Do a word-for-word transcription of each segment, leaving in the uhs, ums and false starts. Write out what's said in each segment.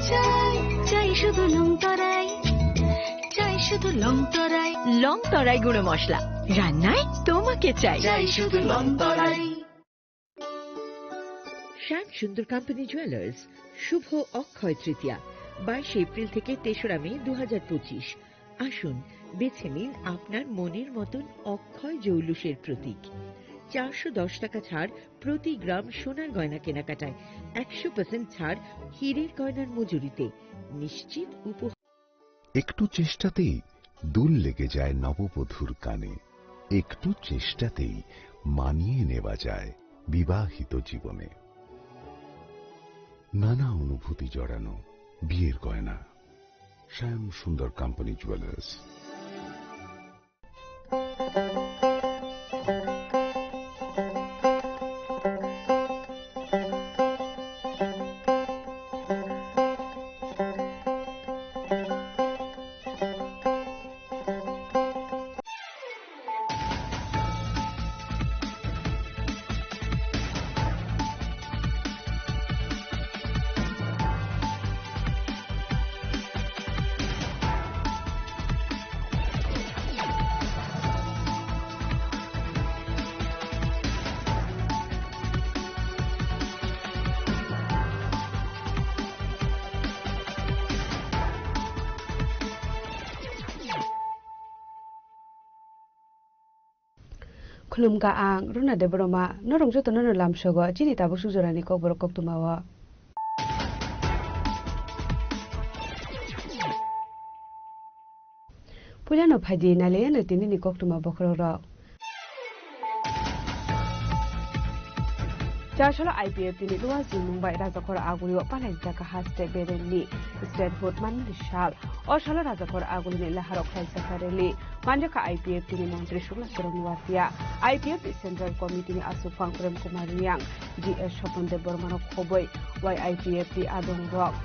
চাই, চাই শুধু লং তরাই, চাই শুধু লং তরাই। লং তরাই গুঁড়ো মশলা, রান্নায় তোমাকে চাই। চাই শুধু লং তরাই। শ্যাম সুন্দর কোম্পানি জুয়েলার্স, শুভ অক্ষয় তৃতীয়া, বাইশে এপ্রিল থেকে তেসরা মে দু হাজার পঁচিশ। আসুন, বেছে নিন আপনার মনের মতন অক্ষয় জৌলুসের প্রতীক। চারশো দশ টাকা ছাড় প্রতি গ্রাম সোনার গয়না কেনাকাটায়, একশো পার্সেন্ট ছাড় হীরের গয়নার মজুরিতে। নিশ্চিত উপহার। একটু চেষ্টাতেই দুল লেগে যায় নববধূর কানে, একটু চেষ্টাতেই মানিয়ে নেওয়া যায় বিবাহিত জীবনে। নানা অনুভূতি জড়ানো বিয়ের গয়না। শ্যাম সুন্দর company jewellers. Khulumkha ang Runa Debbarma, norok jotono no lamsogo chini tabuk suk jorani kokborok koktwmao. Puilano phaidi nailaino tinini koktwma bokhorokrok. Chasolo I P F T ni luwa jimung bai Rajakhor Agulio palaijak haste beremni statehood manmani sal. O salo Rajakhor Agulini laharok khlaijak rally. Manjakha I P F T ni montri Sukla Chorong Nuatia, I P F T Central Committee ni aswkphang Prem Kumar Reang, G S Sopon Debbarmano khobwi Y I P F T adongrok.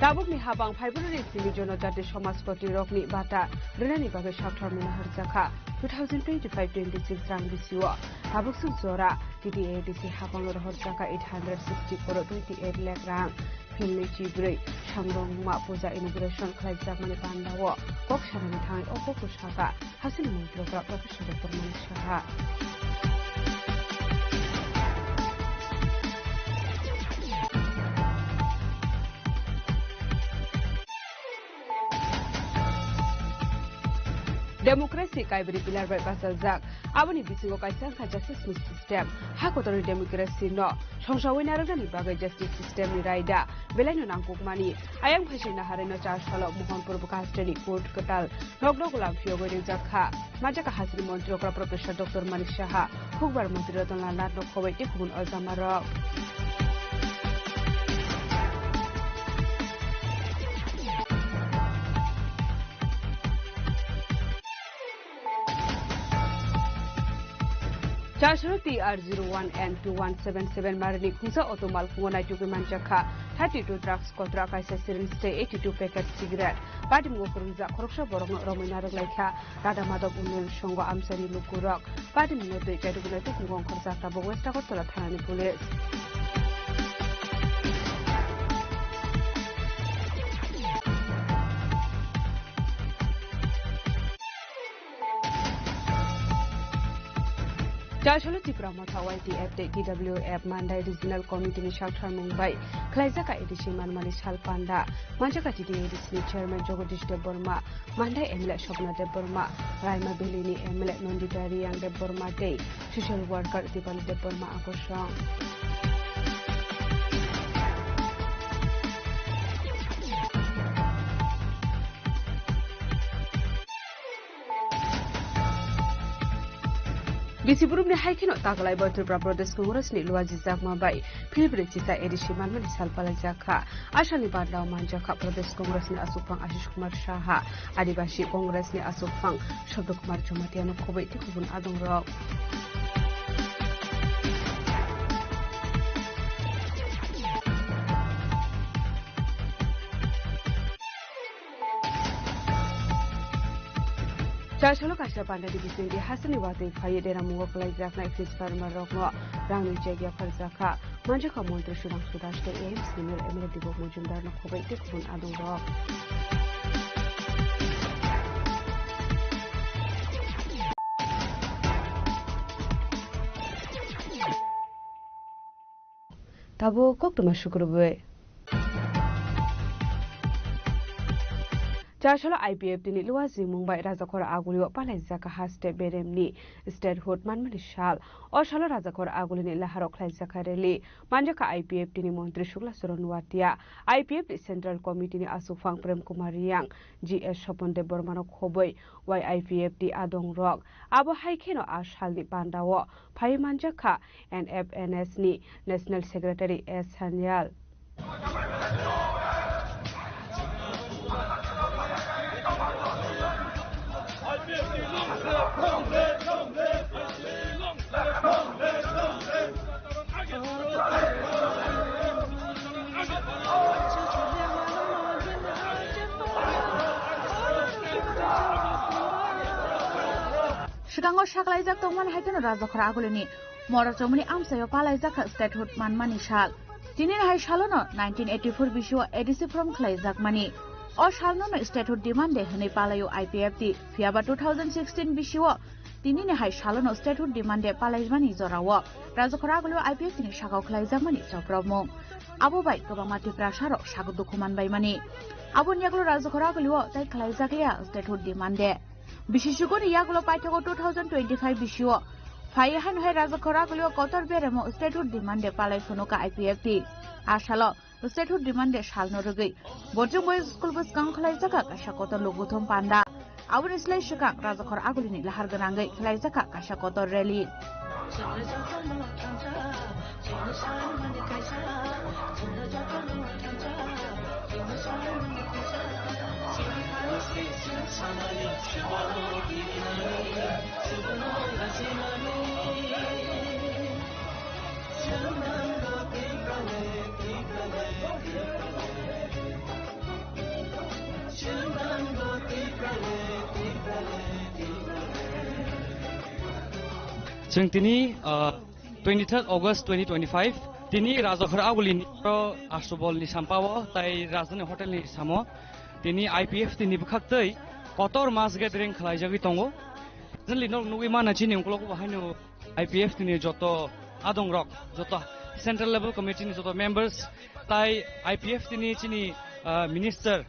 Tabukni habang February simi Jonojati Somajpati rokni bata rwnani bagwi sakthar muna harjakha two thousand twenty-five twenty-six rang bisio. Tabuk suk jora T T A D C habango rohorjakha eight hundred sixty crore twenty-eight lakh rang. Philni chibrwi sangrongma puja inauguration khlaijakmani bandao kok sanani thangwi o kok saka. Hasini mantri okra Professor Doctor Manik Saha. Democracy kaibri pillar bai bachaljak. Aboni bisingo kaisa wngkha justice ni system. Ha kotorni democracy no songsawi narwknani bagwi justice system ni raida belaino nangkukmani. Ayang phaising naharino char salo Mohanpur Bwkha hasteni court kwtal nokno golam phiyogwi rijak kha. Manjakha hasini montri okra Professor Doctor Manik Saha, Hukbar montri Ratan Lal Nath no khobwi tei kubun ojamarok. Chasro T R zero one N two one seven seven marini khungsa auto malkhungo naitugwi manjakha thirty two drugs kotra, kaisa syringe tei eighty two packet cigarette. Patimungo kwrwngjak khoroksa borokno romwi narwk laikha. Rada Madop Unnayan Songho amchaini lukurok patimungo twi kaitugwi naitugwi ongkhorjak, tabuk West Agartala thanani police. Chasolo Tipra Motha Y T F tei T W F Mandai Regional Committee ni saktharmung bai khlaijak A D C manmani sal panda. Manjak T T A D C ni Chairman Jagadish Debbarma, Mandai M L A Swapna Debbarma, Raima Valley ni M L A Nandita Reang Debbarma tei social worker Dipali Debbarma akosong. Bisi burumni hai kheno taklai bo Tripura Pradesh Congress ni luajijakma bai philbri chisa A D C manmani sal palaijak kha. Asani bandao manjak kha Pradesh Congress ni aswkphang Ashish Kumar Saha, Adibasi Congress ni aswkphang Sabda Kumar Jamatia no khobwi tei kubun adongrok. Chasalo kaisa panda di bisingdi hasini watwi phaiwi deramungo kwlaijaknai fridge farmer rokno rangni cheque yapharjakha. Manjakha montri Sudhanshu Das tei A M C ni M L A Dibok Mojumdar no khobwi tei khubun adongrok. Tabuk koktwma sukrubwi. Chasalo I P F T ni luwa jimung bai Rajakhor Agulio palaijak haste beremni statehood manmani sal. O salo Rajakhor Agulini laharo khlaijakha rally. Manjakha I P F T ni montri Sukla Charan Nuatia, I P F T Central Committee ni aswkphang Prem Kumar Riyang, G S Sopon Debbarma no khobwi Y I P F T adongrok. Abo hai kheno a salni pandao phai manjakha N F N S ni National Secretary S Sanyal. Swkango saklaijak tongmani hai kheno Rajakhor Agulini Morachomoni amchaio palaijak kha statehood manmani sal. Tinini hai salono nineteen eighty-four bisio A D C form khlaijakmani. O salno no statehood demand day hwnwi palaio I P F T, phiyaba two thousand sixteen bisio tinini hai salono statehood demand day palaimani jorao Rajakhor Agulio I P F T ni sakao khlaijakmani chopropmung. Abo bai kwbangma Tiprasarok sago dukhu manbaimani. Aboni yagulo Rajakhor Agulio tai khlaijakliya statehood demand day. Bisisuguni yagulo paithago two thousand twenty-five bisio phai haino hai Rajakhor Agulio kotor beremo statehood demand day palai phunuka I P F T. A salo statehood demand day salno rwgwi Borjong Boys School bwskango khlaijakha kaisa kotor lukuthum panda. Aboni slai swkang Rajakhor Agulini lahar gwnangwi khlaijakha kaisa kotor rally. Chwng tini, ah, twenty-third August twenty twenty-five, tini Rajakhor Agulini oro Ashtabal ni sampao tai Rajdhani Hotel ni samo tini I P F T ni bwkhaktwi kotor mass gathering khlaijagwi tongo. Recently nok nugwi mana chini ungkologo bo haino I P F T ni joto adongrok, joto central level committee ni joto members, tai I P F T ni chini, ah, minister,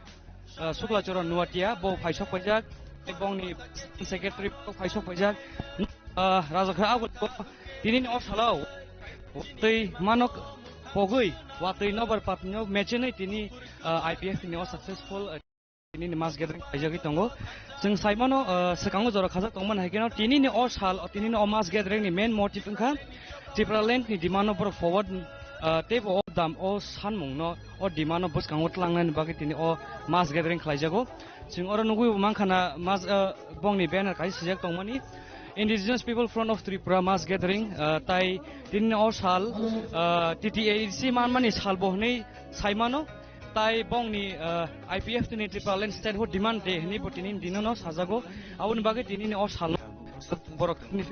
ah, Sukla Charan Nuatia bo phaisok paijak, tei bongni secretary bo phaisok paijak. Ah, Rajakhor Agulio tini o salo watwi manok pogwi watwi nobar patino mechenwi tini, ah, I P F T ni o successful, ah, Tinini mass gathering khaijagwi tongo. Chwng saimano, ah, swkango jora khajak tongmani hai kheno tinini o sal, tinini o mass gathering ni main motive wngkha Tipraland ni demand no borok forward, ah, teibo o dam, o sanmung no, o demand no bwskango tlangnani bagwi tini o mass gathering khlaijago. Chwng oro nugwi bo mankha na mass, ah, bongni banner kaisa swijak tongmani Indigenous People Front of Tripura mass gathering, ah, tai tinini o sal, ah, T T A D C manmani sal bo hwnwi saimano. Tai bongni, ah, I P F T ni Tipraland Statehood Demand Day hwnwi bo tini dino no sajago. Aboni bagwi tini ni o salo borok ni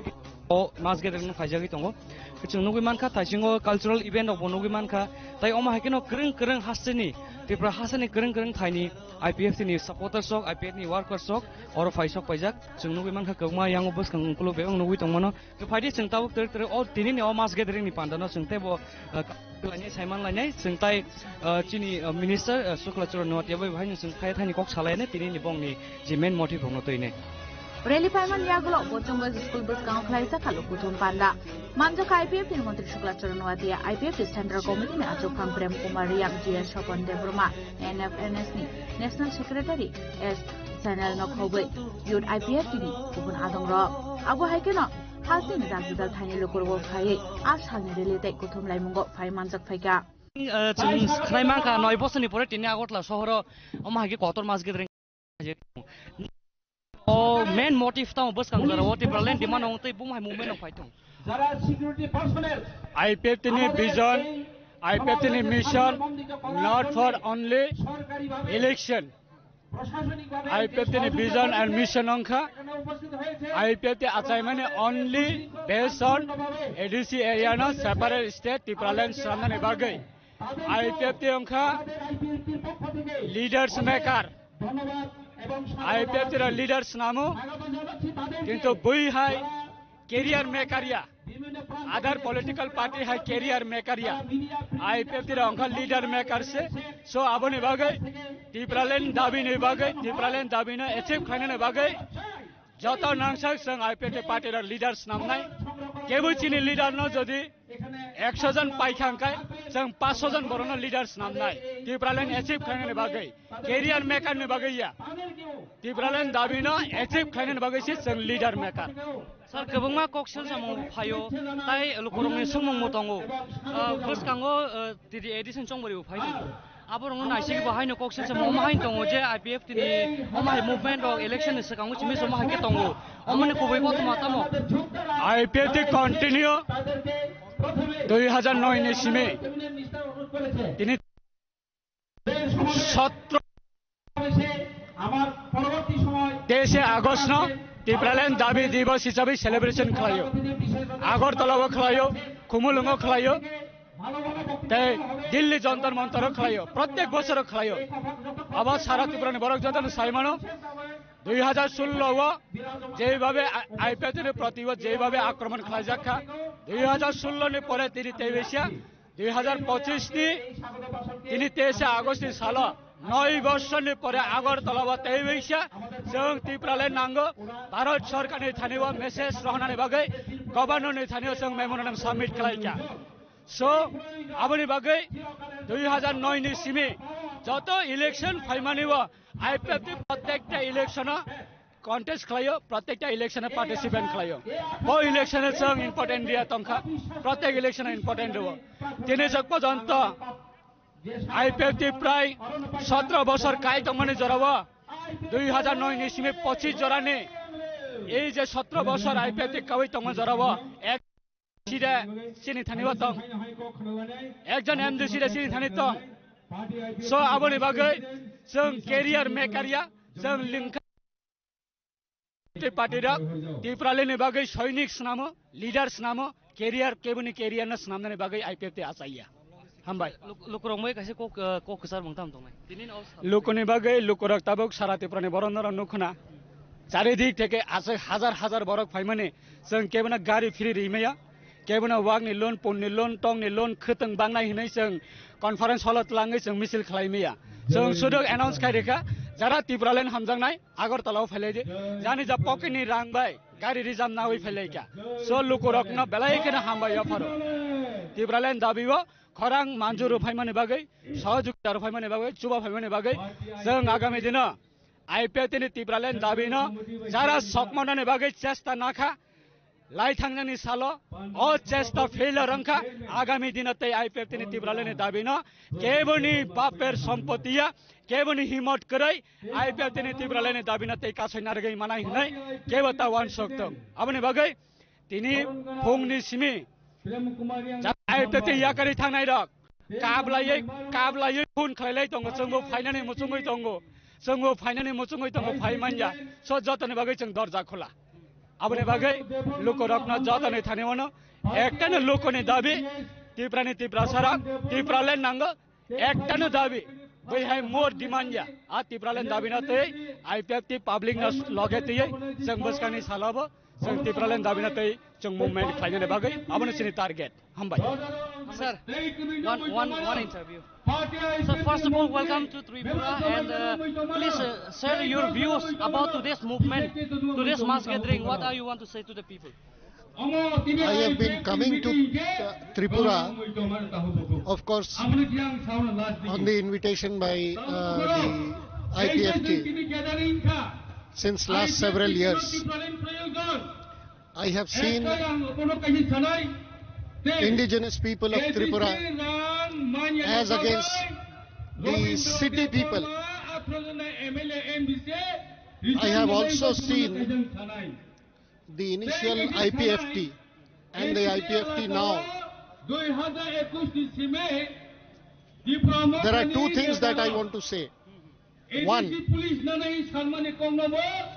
o mass gathering no khaijagwi tongo. Chwng nugwi mankha, taisingo cultural event rok bo nugwi mankha. Tai omo hai kheno kwrwng kwrwng hasteni, Tripura hasteni kwrwng kwrwng thaini I P F T ni supporters rok, I P F T ni workers rok oro phaisok paijak. Chwng nugwi mankha kwbangma yango bwskang ukuluk bebak nugwi tongmano. Phaidi chwng tabuk twrwk twrwk o tinini o mass gathering ni panda no chwng teibo, ah, lainai saiman lainai chwng tai, ah, chini, ah, minister, ah, Sukla Charan Noatia bai bahai no chwng phai thani kok salainai tinini bongni je main motive rok no twinai. Rally phaiman yagulo Borjong Boys School bwskango khlaijak kha lukuthum panda. Manjakha I P F T ni montri Sukla Charan Noatia, I P F T Central Committee ni achuk phang Prem Kumar Riyang, G S Sopon Debbarma, N F N S ni National Secretary S Sanal no khobwi Youth I P F T ni kubun adongrok. Abo hai kheno Hasing jajidal thaini lukurok phaiwi a salni rally tei kuthum laimungo phai manjak phaikha. Eh, chwng khnai mankha, noi bosorni pore tini Agartala sohoro omo hai khe kotor mass gathering. O main motive tamo bwskang jora o Tipraland demand wng tei bumhai movement wng phai thung. Jara security personnel I P F T ni vision, I P F T ni mission, not for only election. I P F T ni vision and mission wngkha, I P F T achaimani only based on A D C area no separate state Tipraland swnamnani bagwi. I P F T wngkha leaders maker. I P F T ro leaders snamo, kintu bui hai career maker ya. Other political party hai career maker ya. I P F T ro wngkha leader maker se. So aboni bagwi Tipraland dabi ni bagwi, Tipraland dabi no achieve khainani bagwi joto nangsak chwng I P F T party ro leader snamnai. Kebo chini leader no jodi ekso jon paikha hwnkhe chwng paanch sho jon borokno leader snamnai. Tipraland achieve khainani bagwi, career maker ni bagwi ya. Tipraland dabi no achieve khainani bagwi se chwng leader maker. Sir, kwbangma kok selsamung phaio, tai lukurokni swngmungbo tongo. Ah, bwskango, ah, tiri edition chongboribo phai tongo. Aborokno naisingwi bo haino kok selsamung omo haino tongo je I P F T ni omo hai movement rok election ni swkango simi se omo hai khe tongo. Omoni kubui kothoma tamo? I P F T continue dui hazar noi ni simi tini সতেরো তেইশে August no Tipraland dabi দিবস হিসাবে celebration khlaio. Agartala o khlaio, Khumulwng o khlaio, tei Delhi Jantar Mantar o khlaio, protek bosor o khlaio. Abo sara Tripura ni borok joto no sai mano, dui hazar sullo o jeibabe I P F T ni proti o jeibabe akromon khlaijak kha, dui hazar sullo ni pore tini tei besia dui hazar pochis ni tini teishe August ni salo noi bosorni pore Agartala o tei beisa chwng Tipraland nango. Bharat Sarkar ni thani o message rohonani bagwi Governor ni thani o chwng memorandum submit khlai kha. So aboni bagwi dui hazar noi ni simi joto election phaimani o I P F T protekta election o contest khlaio, protekta election o participant khlaio. Bo election o chwng important dia tongkha, protek election o important rwo. Tini jok porjonto I P F T prai sotro bosor kai tongmani jorao dui hazar noi ni simi pochis jorani ei je sotro bosor I P F T kawi tongmani jorao ek sida chini thani o tong, ekjon M D C da chini thani tong. So aboni bagwi chwng career maker ya, chwng lingkha. Party rok Tipraland ni bagwi soinik snamo, leader snamo, career keboni career no snamnani bagwi I P F T achaiya. Hambai. Luk-, lukurok mai kaisa kok, eh, kok kwchar mung tam tongnai. Tini no sa- Lukuni bagwi lukurok tabuk sara Tripura ni borok norok nukhuna. Charidik theke aswk hazar hazar borok phaimani chwng kebono gari free rimaya. Kebono wakni loan, punni loan, tongni loan, khwtwng bangnai hinwi chwng conference hall o twlangwi chwng misil khlai maya. Chwng sudok announce khai rikha, jara Tipraland hamjaknai Agartala o phailai di. Jani ja pocket ni rang bai gari reserve nawi phailai kha. So lukurokno belai kheno hambai yapharo. Tipraland dabi o khorang manjuru phaimani bagwi, sohojogita rw phaimani bagwi, chuba phaimani bagwi chwng agami dino I P F T ni Tipraland dabi no jara sokmanani bagwi chesta nakha, lai thangnani salo o chesta failure wngkha. Agami dino tei I P F T ni Tipraland ni dabi no keboni baper sompotiya, keboni himot kwrwi I P F T ni Tipraland ni dabi no tei kasoi narwgwi manai hinwi kebo ta uansuk tong. Aboni bagwi tini phungni simi jai tete yakari thangnai rok kablaiwi, kablaiwi phone khlailai tongo, chwngbo phainani muchungwi tongo, chwngbo phainani muchungwi tongo, phai manya. So jotoni bagwi chwng dorja khula. Aboni bagwi lukurokno jotoni thani wano ektano lukuni dabi, Tiprani Tiprasarok, Tipraland nango, ektano dabi, bai hai more demand ya. A Tipraland dabi na tei I P F T public na loge tei chwng bwskangni salabo chwng Tipraland dabi na tei chwng movement khlainani bagwi abono chini target. Hambai. Sir, one, one, one interview. So first of all, welcome to Tripura and, uh, please, uh, share your views about today's movement, today's mass gathering. What are you want to say to the people? I have been coming to, uh, Tripura, of course, on the invitation by, uh, the I P F T since last several years. I have seen indigenous people of Tripura as against the city people. I have also seen the initial I P F T and the I P F T now. There are two things that I want to say. One,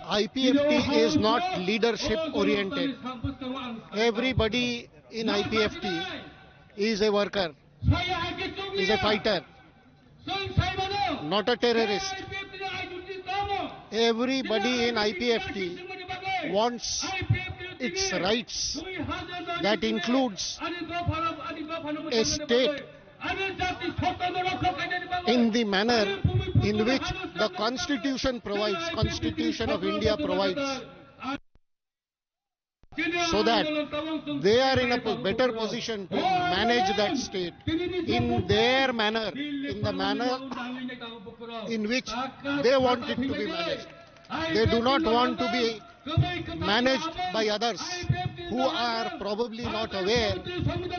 I P F T is not leadership oriented. Everybody in I P F T is a worker, is a fighter, not a terrorist. Everybody in I P F T wants its rights. That includes a state in the manner in which the Constitution provides, Constitution of India provides, so that they are in a po-, better position to manage that state in their manner, in the manner in which they want it to be managed. They do not want to be managed by others who are probably not aware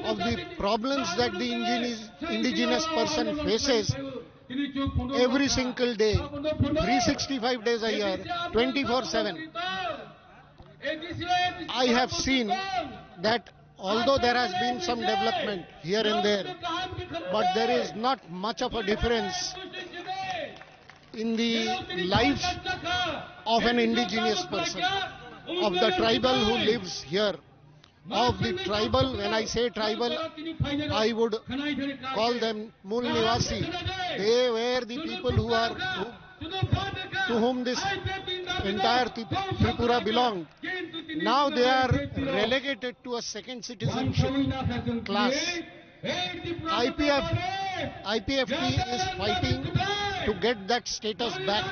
of the problems that the indigenous, indigenous person faces every single day, three sixty-five days a year, twenty-four seven. I have seen that although there has been some development here and there, but there is not much of a difference in the life of an indigenous person, of the tribal who lives here, of the tribal. When I say tribal, I would call them Mul Nivasi. They were the people who are, who, to whom this entire Tri-, Tripura belonged. Now they are relegated to a second citizenship class. I P F, I P F T is fighting to get that status back.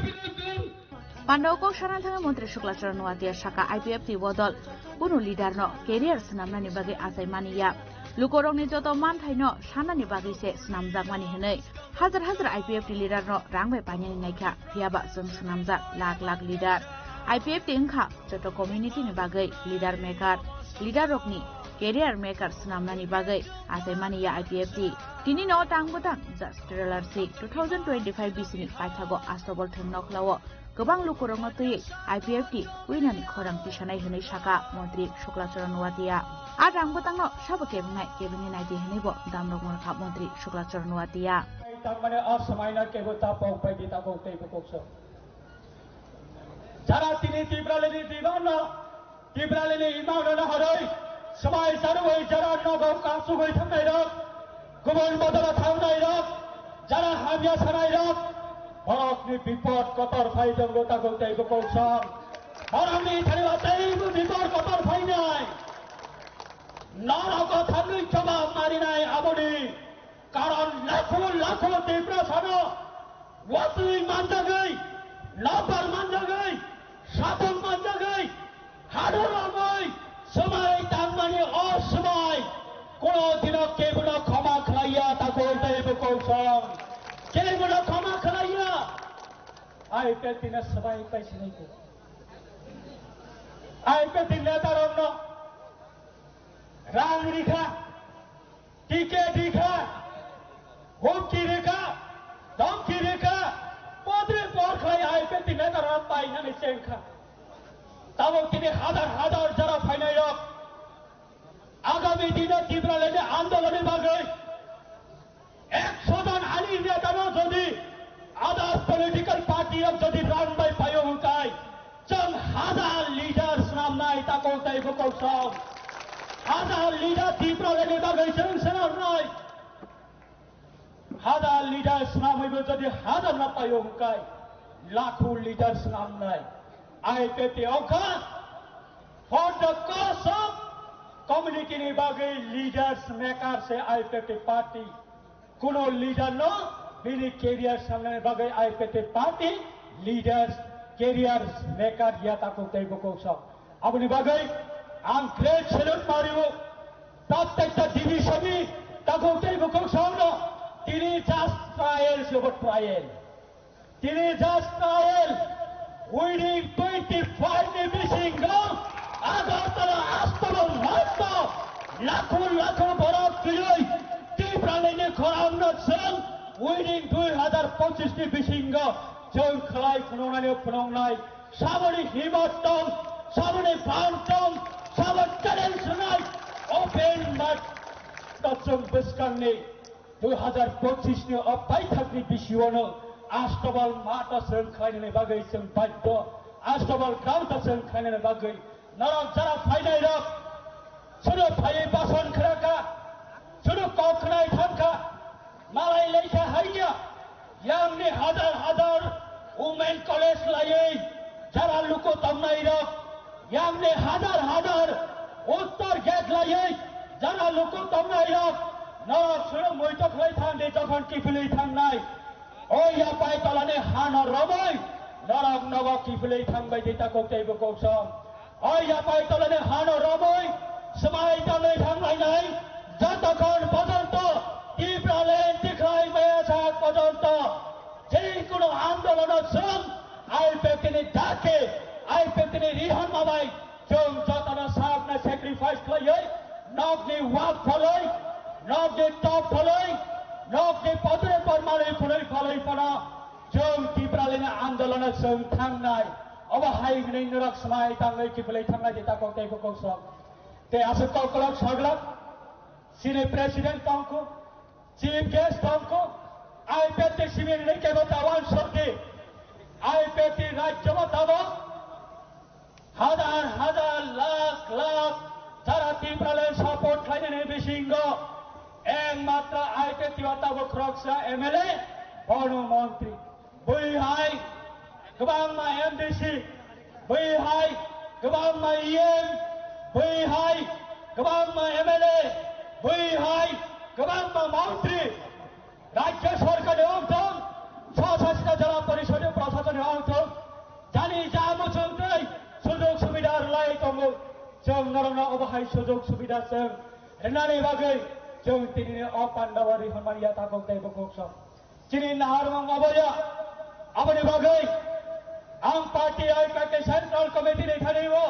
Pandao kok sana thangwi Montri Shukla Charan Noatia saka I P F T bodol kunu leader no career swnamnani bagwi achai mani ya. Lukorokni joto manthaino sanani bagwi se swnamjakmani hwnwi hajar hajar I P F T leader no rang bai painani naikha, phiyaba chwng swnamjak lakh lakh leader. I P F T wngkha joto community ni bagwi leader maker, leader rokni career maker swnamnani bagwi achai mani ya I P F T. Tini no tang bwtang just trailer si two thousand twenty-five bisini paithago Astobol thwng nokhlao kwbang lukurokno twiwi I P F T winani khorang tisanai hwnwi saka Montri Shukla Charan Noatia. A rang bwtangno sabo kebingnai kebengwi naidi hwnwibo damrok mankha Montri Shukla Charan Noatia. Tangmani a swmaina kebo ta pok bai di tabok tei bukok so. Jara tini Tipralini dibanno, Tipralini imangno naharwi, swmai charwi jara nogo kansugwi thangnairok, kubun bodolo thangnairok, jara hamya sanairok, borokni bipod kotor phai tongo takhuk tei bukhuk song. Borokni thani wataibo bipod kotor phainai. Norok o thangwi choba marinai aboni. Karon lakho lakho Tiprasano watwi manjagwi, nopar manjagwi, sapung manjagwi, hador romwi swmai tangmani o swmai kuno dino kebono khoma khlaiya takhuk tei bukhuk song. Kebono khoma khlaiya. Ai pe tino swmai paisini ko. Ai pe tin netarokno rang rikha. Ticket rikha, humki rikha, dhamki rikha, podri por khlai I P F T netarok painani chengkha. Tabuk tini hazar hazar jora phainairok agami dino Tipralandni andolonni bagwi ekso jon ani netano jodi others political party rok jodi rang bai paio hwnkhe, chwng hazar leader swnamnai takhuk tei bukhuk song. Hazar leader Tipralandni bagwi chwng swnamnai. Hazar leader swnamwibo jodi hazar no paio hwnkhe, lakho leader swnamnai. I P F T ongkha for the cause of community ni bagwi leaders maker se I P F T party. Kuno leader no bini career sangnani bagwi I P F T party leaders, career maker ya takhuk tei bukhuk song. Aboni bagwi ang great salute mario. Prottekta division ni takhuk tei bukhuk song no tini just trial se bo trial. Tini just trial, within twenty-five ni bisingo Agartala Astobol Motto lakho lakho borok twiwi Tipralandni khorangno chwng within dui hazar pochis ni bisingo chwng khlai phunuknani phunuknai. Saboni himmat tong, saboni phan tong, sabo challenge rwnai open mic to chwng bwskangni dui hazar pochis ni o paithakni bisingo no Astobal mato chwng khlainani bagwi chwng baidhyo, Astobal ground-o chwng khlainani bagwi norok jara phainairok, sono phaiwi bason khlaka, sono kok khnai thangkha, malai leikha haiya, yangni hajar hajar women college laiwi jara luku tongnairok, yangni hajar hajar uttor gate laiwi jara luku tongnairok, norok sono muito khlai thangdi jokhon kiphilwi thangnai. O yapai tolani hano romwi norok nogo kiphilwi thangbai di takok tei bukuksong. O yapai tolani hano romwi swmai tangwi thanglainai jotokhon pojonto Tipraland tikhlai maya sak pojonto je kono andolono chwng I P F T ni dake, I P F T ni rihorma bai Chwng jotono sakno sacrifice khlaiwi, nokni wak phalwi, nokni top phalwi, nokni podre por manwi phunwi phalwi phano chwng Tipralini andolono chwng thangnai. Obo hai hwnwi norok swmai tangwi kiphilwi thangnai di takok tei bukuksong. Tei aswk koklok saglak chini president tongkhu, chief guest tongkhu, I P F T simi hwnwi kebo tawan sokdi, I P F T rajyo bo tabok. Hajar hajar, lakh lakh jara Tipraland support khlainani bisingo ekmatra I P F T o tabok khoroksa M L A, bono montri, bui hai kwbangma M D C, bui hai kwbangma E M, bui hai kwbangma M L A, bui hai kwbangma montri. Rajya sorkar ni ongthong, swsasita jela porishod ni prashasan ni ongthong, jani ja muchung tei sujog subida rwlai tongo, chwng norokno obo hai sujog subida chwng rwnani bagwi chwng tinini o pandao rihormani ya takok tei bukuksong. Chini naharmung obo ya, aboni bagwi ang party I P F T central committee ni thani o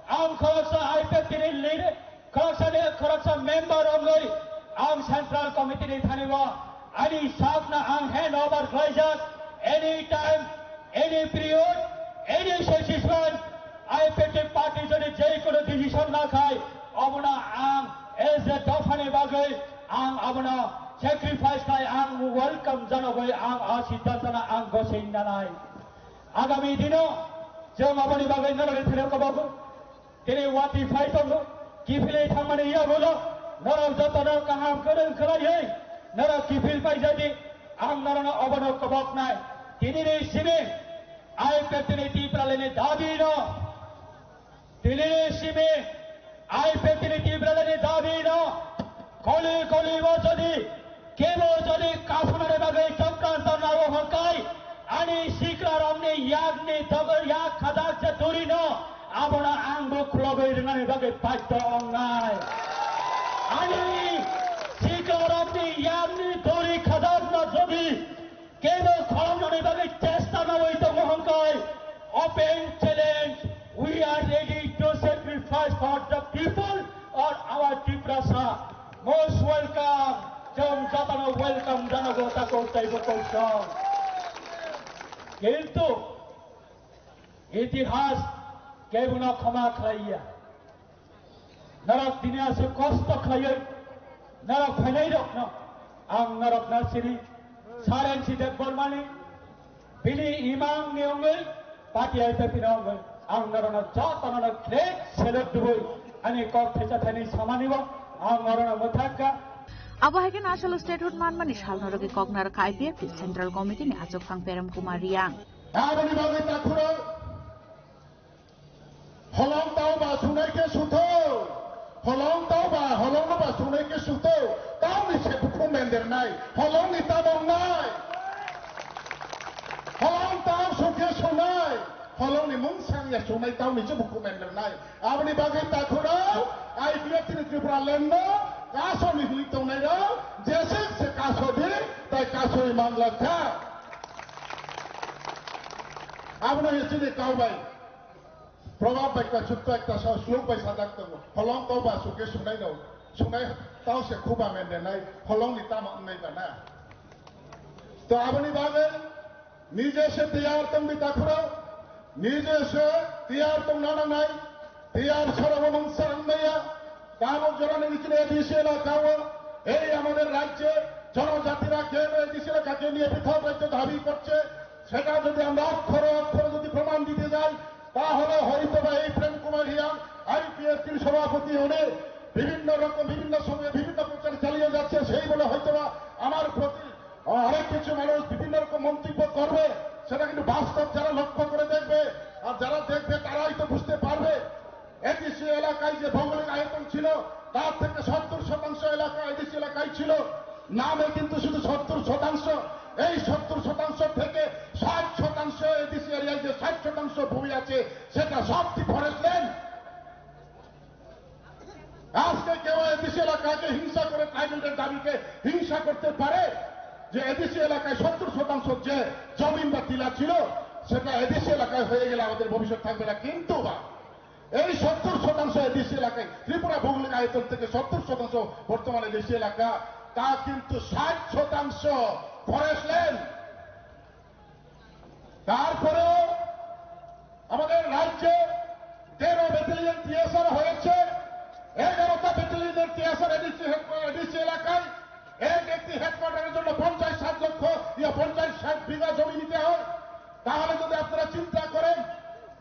ang khoroksa I P F T ni leader, khoroksa ni khoroksa member wngwi ang central committee ni thani o ani sakno ang hand over khlaijak. Anytime, any period, any situation, I P F T party jodi je kono decision na khai, obono ang as a dophani bagwi ang abono sacrifice khai ang welcome janogwi ang a siddhantano ang gosei nanai. Agami dino chwng aboni bagwi norokni thani kobogo. Tini wati phai tongo, kiphilwi thangmani yagulo, norok jotono kaham kwrwng khlaiwi, norok kiphil paijadi, ang norokno obono koboknai. Tinini simi, I P F T ni Tipralini dabino, tinini simi, I P F T ni Tipralini dabino, koli koli o jodi, kebo jodi kaphunani bagwi chokranto nao hwnkhe, ani sikrarokni yakni dogo yak khajak je dorino, abono ang bo khulogwi rwnani bagwi baidhyo wngnai. Ani sikrarokni yakni dori khajakno jodi kebo khulumnani bagwi chesta nawi tongo hwnkhe, open challenge, we are ready to sacrifice for the people or our Tiprasa. Most welcome, chwng jotono welcome janago takok tei bukuksong. Kintu itihas kebono khoma khlaiya. Norok tini aswk kosto khlaiwi norok phainairokno ang norokno siri Saren Sidet Bormani bini imangni wngwi party I P F T ni wngwi ang norokno jotono great salute dubui ani kok thecha thani samani bo ang norokno mwthangkha. Abo hai khe Asal statehood manmani salno rwgwi kok narwkha I P F T Central Committee ni achukphang Prem Kumar Reang. Aboni bagwi takhurok holong tao ba sunai khe suthok, holong tao ba holong no ba sunai khe suthok, tao ni se bukhu mender nai, holong ni tamo nai, holong tao sukhe sunai, holong ni mung sangya sunai tao ni se bukhu mender nai. Aboni bagwi takhurok I P F T ni Tripura land no kaso ni hili tongnai rok jesek se kaso di tai kaso i manglak kha. Abono history ni kau bai. Probab bai ka sutta ekta sa slok bai sajak tongo. Holong tao ba suke sunai no. Sunai tao se khuba mende nai. Holong ni tamo wngnai ba na. To aboni bagwi nije se tiyar tong di takhurok. Nije se tiyar tong na nangnai. Tiyar sorogo mungsa wngnai ya. Tamo jorani bichini A D C elaka o. Ei amader rajye jonojatira keno A D C elaka নিয়ে পৃথক রাজ্য দাবি করছে, সেটা যদি আমরা অক্ষরে অক্ষরে যদি প্রমাণ দিতে যাই, তাহলে হয়তো বা এই প্রেম কুমার রিয়াং আইপিএফটির সভাপতি, উনি বিভিন্ন রকম বিভিন্ন সময়ে বিভিন্ন প্রচার চালিয়ে যাচ্ছে, সেই বলে হয়তো বা আমার প্রতি আরেক কিছু মানুষ বিভিন্ন রকম মন্তব্য করবে। সেটা কিন্তু বাস্তব যারা লক্ষ্য করে দেখবে আর যারা দেখবে তারাই তো বুঝতে পারবে। এডিসি এলাকায় যে ভৌগোলিক আয়তন ছিল, তার থেকে সত্তর শতাংশ এলাকা এডিসি এলাকায় ছিল। নামে কিন্তু শুধু সত্তর শতাংশ। এই সত্তর শতাংশ থেকে ষাট শতাংশ এডিসি এরিয়ায় যে ষাট শতাংশ ভূমি আছে, সেটা সব কি ফরেস্ট ল্যান্ড? আজকে কেউ এডিসি এলাকাকে হিংসা করে, ট্রাইবেলদের দাবিকে হিংসা করতে পারে যে এডিসি এলাকায় সত্তর শতাংশ যে জমিন বা টিলা ছিল, সেটা এডিসি এলাকায় হয়ে গেলে আমাদের ভবিষ্যৎ থাকবে না। কিন্তু বা এই সত্তর শতাংশ এডিসি এলাকায়, ত্রিপুরা ভৌগোলিক আয়তন থেকে সত্তর শতাংশ বর্তমানে এডিসি এলাকা, তা কিন্তু ষাট শতাংশ ফরেস্ট ল্যান্ড। তারপরেও আমাদের রাজ্যে তেরো ব্যাটালিয়ন টিএসআর হয়েছে, এগারোটা ব্যাটালিয়নের টিএসআর এডিসি হেড-, এডিসি এলাকায় এক একটি হেডকোয়ার্টারের জন্য পঞ্চাশ ষাট লক্ষ, ইয়া, পঞ্চাশ ষাট বিঘা জমি নিতে হয়। তাহলে যদি আপনারা চিন্তা করেন,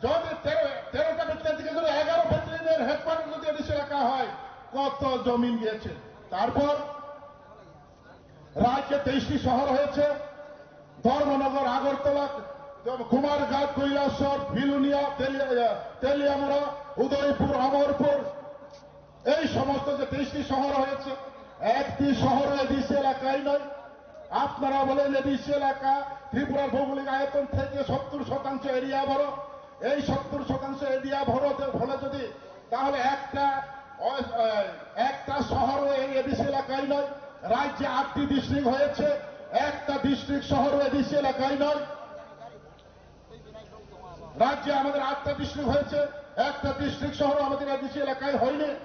যদি তেরো, তেরোটা ব্যাটালিয়ন থেকে যদি এগারো ব্যাটালিয়নের হেডকোয়ার্টার যদি এডিসি এলাকা হয়, কত জমিন গিয়েছে? তারপর রাজ্যে তেইশটি শহর হয়েছে, ধর্মনগর, আগরতলা, কুমারঘাট, কৈলাসহর, বিলোনিয়া, তেলিয়া-, তেলিয়ামুড়া, উদয়পুর, অমরপুর, এই সমস্ত যে তেইশটি শহর হয়েছে, একটি শহর এডিসি এলাকায় নয়। আপনারা বলেন এডিসি এলাকা ত্রিপুরার ভৌগোলিক আয়তন থেকে সত্তর শতাংশ এরিয়া বড়, এই সত্তর শতাংশ এরিয়া বড় যে ফলে যদি, তাহলে একটা অ-, এ, একটা শহরও এই এডিসি এলাকায় নয়। রাজ্যে আটটি ডিস্ট্রিক্ট হয়েছে, একটা ডিস্ট্রিক্ট শহরও এডিসি এলাকায় নয়। রাজ্যে আমাদের আটটা ডিস্ট্রিক্ট হয়েছে, একটা ডিস্ট্রিক্ট শহরও আমাদের এডিসি এলাকায় হয়নি।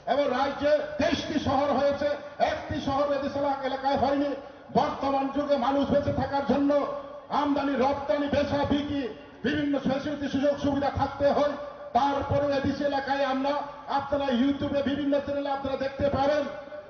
এবং রাজ্যে তেইশটি শহর হয়েছে, একটি শহর এডিসি এলা-, এলাকায় হয়নি। বর্তমান যুগে মানুষ বেঁচে থাকার জন্য আমদানি রপ্তানি বেচা বিক্রি বিভিন্ন ফ্যাসিলিটি সুযোগ সুবিধা থাকতে হয়। তারপরে এডিসি এলাকায় আমরা, আপনারা ইউটিউবে বিভিন্ন চ্যানেলে আপনারা দেখতে পাবেন,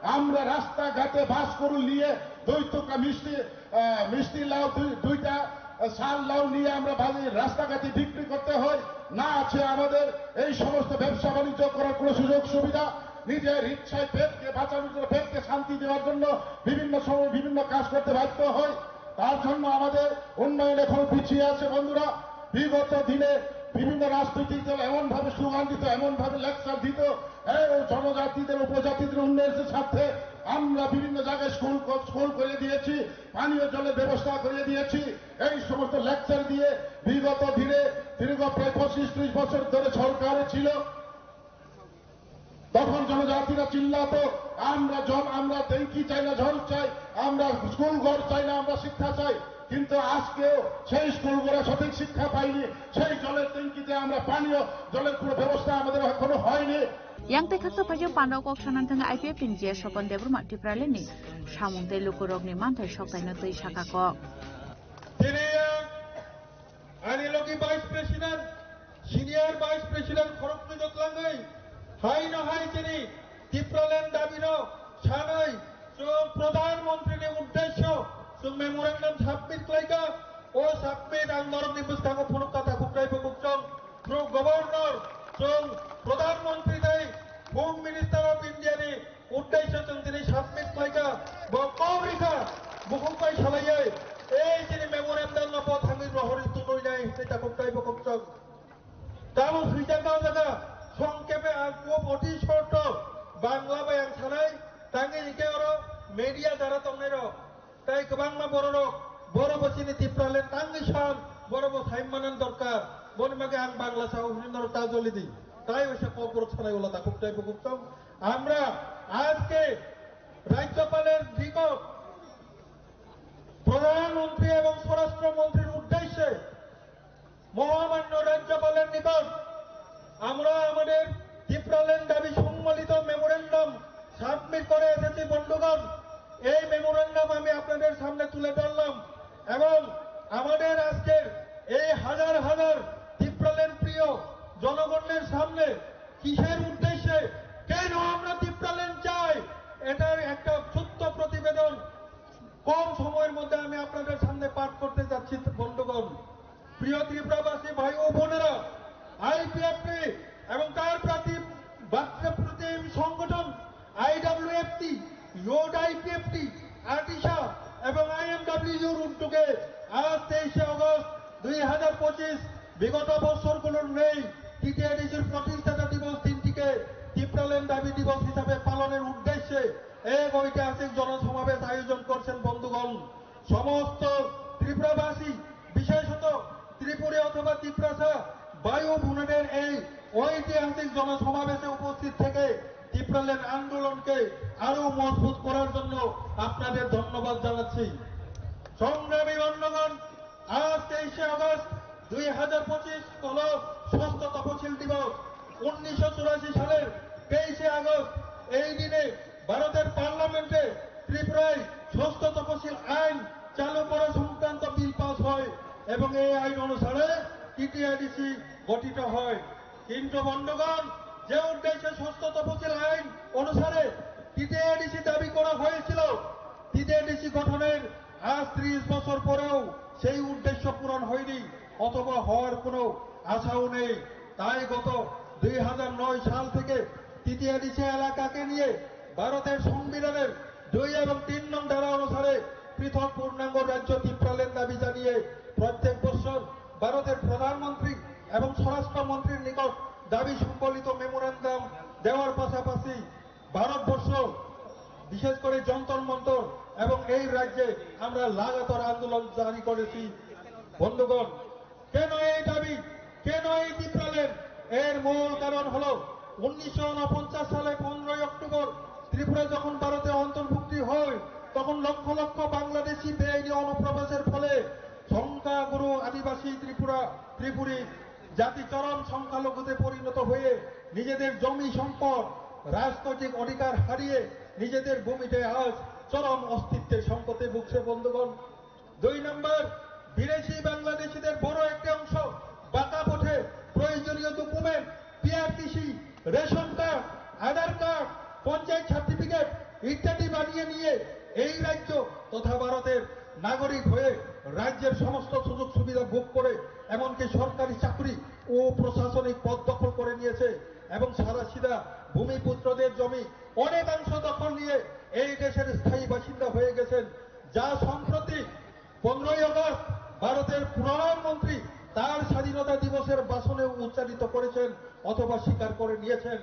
আমরা রাস্তাঘাটে বাস করুন নিয়ে দুই টুকরা মিষ্টি, আহ, মিষ্টি লাউ, দুই, দুইটা, আহ, সার লাউ নিয়ে আমরা বাজারে রাস্তাঘাটে বিক্রি করতে হয়। না আছে আমাদের এই সমস্ত ব্যবসা বাণিজ্য করার কোনো সুযোগ সুবিধা। নিজের ইচ্ছায় পেটকে বাঁচানোর জন্য, পেটকে শান্তি দেওয়ার জন্য বিভিন্ন সময় বিভিন্ন কাজ করতে বাধ্য হয়। তার জন্য আমাদের উন্নয়ন এখন পিছিয়ে আছে বন্ধুরা। বিগত দিনে বিভিন্ন রাজনৈতিক দল এমনভাবে স্লোগান দিত, এমনভাবে লেকচার দিত, এই জনজাতিদের, উপজাতিদের উন্নয়নের স্বার্থে আমরা বিভিন্ন জায়গায় স্কুল ক-, স্কুল করে দিয়েছি, পানীয় জলের ব্যবস্থা করে দিয়েছি। এই সমস্ত লেকচার দিয়ে বিগত দিনে দীর্ঘ প্রায় পঁচিশ ত্রিশ বছর ধরে সরকারে ছিল। তখন জনজাতিরা চিল্লাতো, "আমরা জল, আমরা ট্যাঙ্কি চাই না, জল চাই, আমরা স্কুল ঘর চাই না, আমরা শিক্ষা চাই।" কিন্তু আজকেও সেই স্কুল ঘরে সঠিক শিক্ষা পাইনি, সেই জলের ট্যাঙ্কিতে আমরা পানীয় জলের কোনো ব্যবস্থা আমাদের এখনো হয়নি। Yang tei khaksa phaikhe panda kok sanani thangwi I P F T ni G S Sopon Debbarma Tipraland ni samung tei lukurokni manthai soktaino twi sakha kok. Tini ang ani logi Vice President, Senior Vice President khoroknwi no twlangwi, hai no hai chini Tipraland dabi no sanwi chwng Pradhan Mantri ni uddesyo chwng memorandum submit khlaikha. O submit ang norokni bwskango phunukha, takhuk tei bukhuk chwng through Governor chwng Pradhan Mantri tei Home Minister of India ni uddesyo chwng tini submit khlaikha, bo kok rikha, bukhuk bai salaiwi, ei chini memorandum no bo thangwi rohorwi tunwi nai hwnwi takhuk tei bukhuk chwng. Tamo swijak o jaga songkhepe ang kok oti shorto Bangla bai ang sanai, tangwi hwnkhe oro media jara tongnai rok, tai kwbangma bororok, boro bo chini Tipraland tangwi san, boro bo sai manani dorkar, boni bagwi ang Bangla sao hwnwi norok ta joli di, tai oisa kokborok sanai ulo takhuk tei bukhuk chwng. আমরা আজকে রাজ্যপালের নিকট, প্রধানমন্ত্রী এবং স্বরাষ্ট্রমন্ত্রীর উদ্দেশ্যে মহামান্য রাজ্যপালের নিকট আমরা আমাদের টিপ্রাল্যান্ড দাবি সম্বলিত মেমোরেন্ডাম সাবমিট করে এসেছি বন্ধুগণ। এই মেমোরেন্ডাম আমি আপনাদের সামনে তুলে ধরলাম এবং আমাদের আজকের এই হাজার হাজার টিপ্রাল্যান্ড প্রিয় জনগণের সামনে কিসের উদ্দেশ্যে, কেন আমরা টিপ্রাল্যান্ড চাই, এটার একটা ছোট্ট প্রতিবেদন কম সময়ের মধ্যে আমি আপনাদের সামনে পাঠ করতে যাচ্ছি বন্ধুগণ। প্রিয় ত্রিপুরাবাসী ভাই ও বোনেরা, আইপিএফটি এবং তার প্রতি বাচ্চা প্রতিম সংগঠন আইডব্লিউএফটি, ইউড আইপিএফটি, আটিশা এবং আইএমডব্লিউর উদ্যোগে আজ তেইশে আগস্ট দুই হাজার পঁচিশ বিগত বছরগুলোর নেই টিটিআইডিসির প্রতিষ্ঠাতা দিবস দিনটিকে টিপ্রাল্যান্ড দাবি দিবস হিসাবে পালনের উদ্দেশ্যে এক ঐতিহাসিক জনসমাবেশ আয়োজন করছেন বন্ধুগণ। সমস্ত ত্রিপুরাবাসী, বিশেষত ত্রিপুরী অথবা তিপ্রাসা ভাই ও বোনেদের এই ঐতিহাসিক জনসমাবেশে উপস্থিত থেকে টিপ্রাল্যান্ড আন্দোলনকে আরো মজবুত করার জন্য আপনাদের ধন্যবাদ জানাচ্ছি। সংগ্রামী বন্ধুগণ, আজ তেইশে আগস্ট দুই হাজার পঁচিশ হল ষষ্ঠ তপশিল দিবস। উনিশশো চুরাশি সালের তেইশে আগস্ট এই দিনে ভারতের পার্লামেন্টে ত্রিপুরায় ষষ্ঠ তপশিল আইন চালু করা সংক্রান্ত বিল পাস হয় এবং এই আইন অনুসারে টিটিআইডিসি গঠিত হয়। কিন্তু বন্ধুগণ, যে উদ্দেশ্যে ষষ্ঠ তপশিল আইন অনুসারে টিটিআইডিসি দাবি করা হয়েছিল, টিটিআইডিসি গঠনের আজ ত্রিশ বছর পরেও সেই উদ্দেশ্য পূরণ হয়নি অথবা হওয়ার কোনো আশাও নেই। তাই গত দুই হাজার নয় সাল থেকে টিটিআইডিসি এলাকাকে নিয়ে ভারতের সংবিধানের দুই এবং তিন নং ধারা অনুসারে পৃথক পূর্ণাঙ্গ রাজ্য টিপ্রাল্যান্ড দাবি জানিয়ে প্রত্যেক বছর ভারতের প্রধানমন্ত্রী এবং স্বরাষ্ট্র মন্ত্রীর নিকট দাবি সম্বলিত মেমোরান্ডাম দেওয়ার পাশাপাশি ভারতবর্ষ, বিশেষ করে যন্তর মন্তর এবং এই রাজ্যে আমরা লাগাতার আন্দোলন জারি করেছি। বন্ধুগণ, কেন এই দাবি, কেন এই টিপ্রাল্যান্ড? এর মূল কারণ হলো উনিশশো ঊনপঞ্চাশ সালে পনেরোই অক্টোবর ত্রিপুরা যখন ভারতে অন্তর্ভুক্তি হয়, তখন লক্ষ লক্ষ বাংলাদেশি বেআইনি অনুপ্রবেশের ফলে সংখ্যাগুরু আদিবাসী ত্রিপুরা, ত্রিপুরী জাতি চরম সংখ্যালঘুতে পরিণত হয়ে নিজেদের জমি সম্পদ, রাজনৈতিক অধিকার হারিয়ে নিজেদের ভূমিতে আজ চরম অস্তিত্বের সংকটে ভুগছে বন্ধুগণ। দুই নম্বর, বিদেশি বাংলাদেশিদের বড় একটি অংশ বাঁকা পথে প্রয়োজনীয় ডকুমেন্ট, পিআরটিসি, রেশন কার্ড, আধার কার্ড, পঞ্চায়েত সার্টিফিকেট ইত্যাদি বানিয়ে নিয়ে এই রাজ্য তথা ভারতের নাগরিক হয়ে রাজ্যের সমস্ত সুযোগ সুবিধা ভোগ করে এমনকি সরকারি চাকরি ও প্রশাসনিক পদ দখল করে নিয়েছে এবং সাদাসিধা ভূমিপুত্রদের জমি অনেকাংশ দখল নিয়ে এই দেশের স্থায়ী বাসিন্দা হয়ে গেছেন, যা সম্প্রতি পনেরোই আগস্ট ভারতের প্রধানমন্ত্রী তার স্বাধীনতা দিবসের ভাষণে উচ্চারিত করেছেন অথবা স্বীকার করে নিয়েছেন।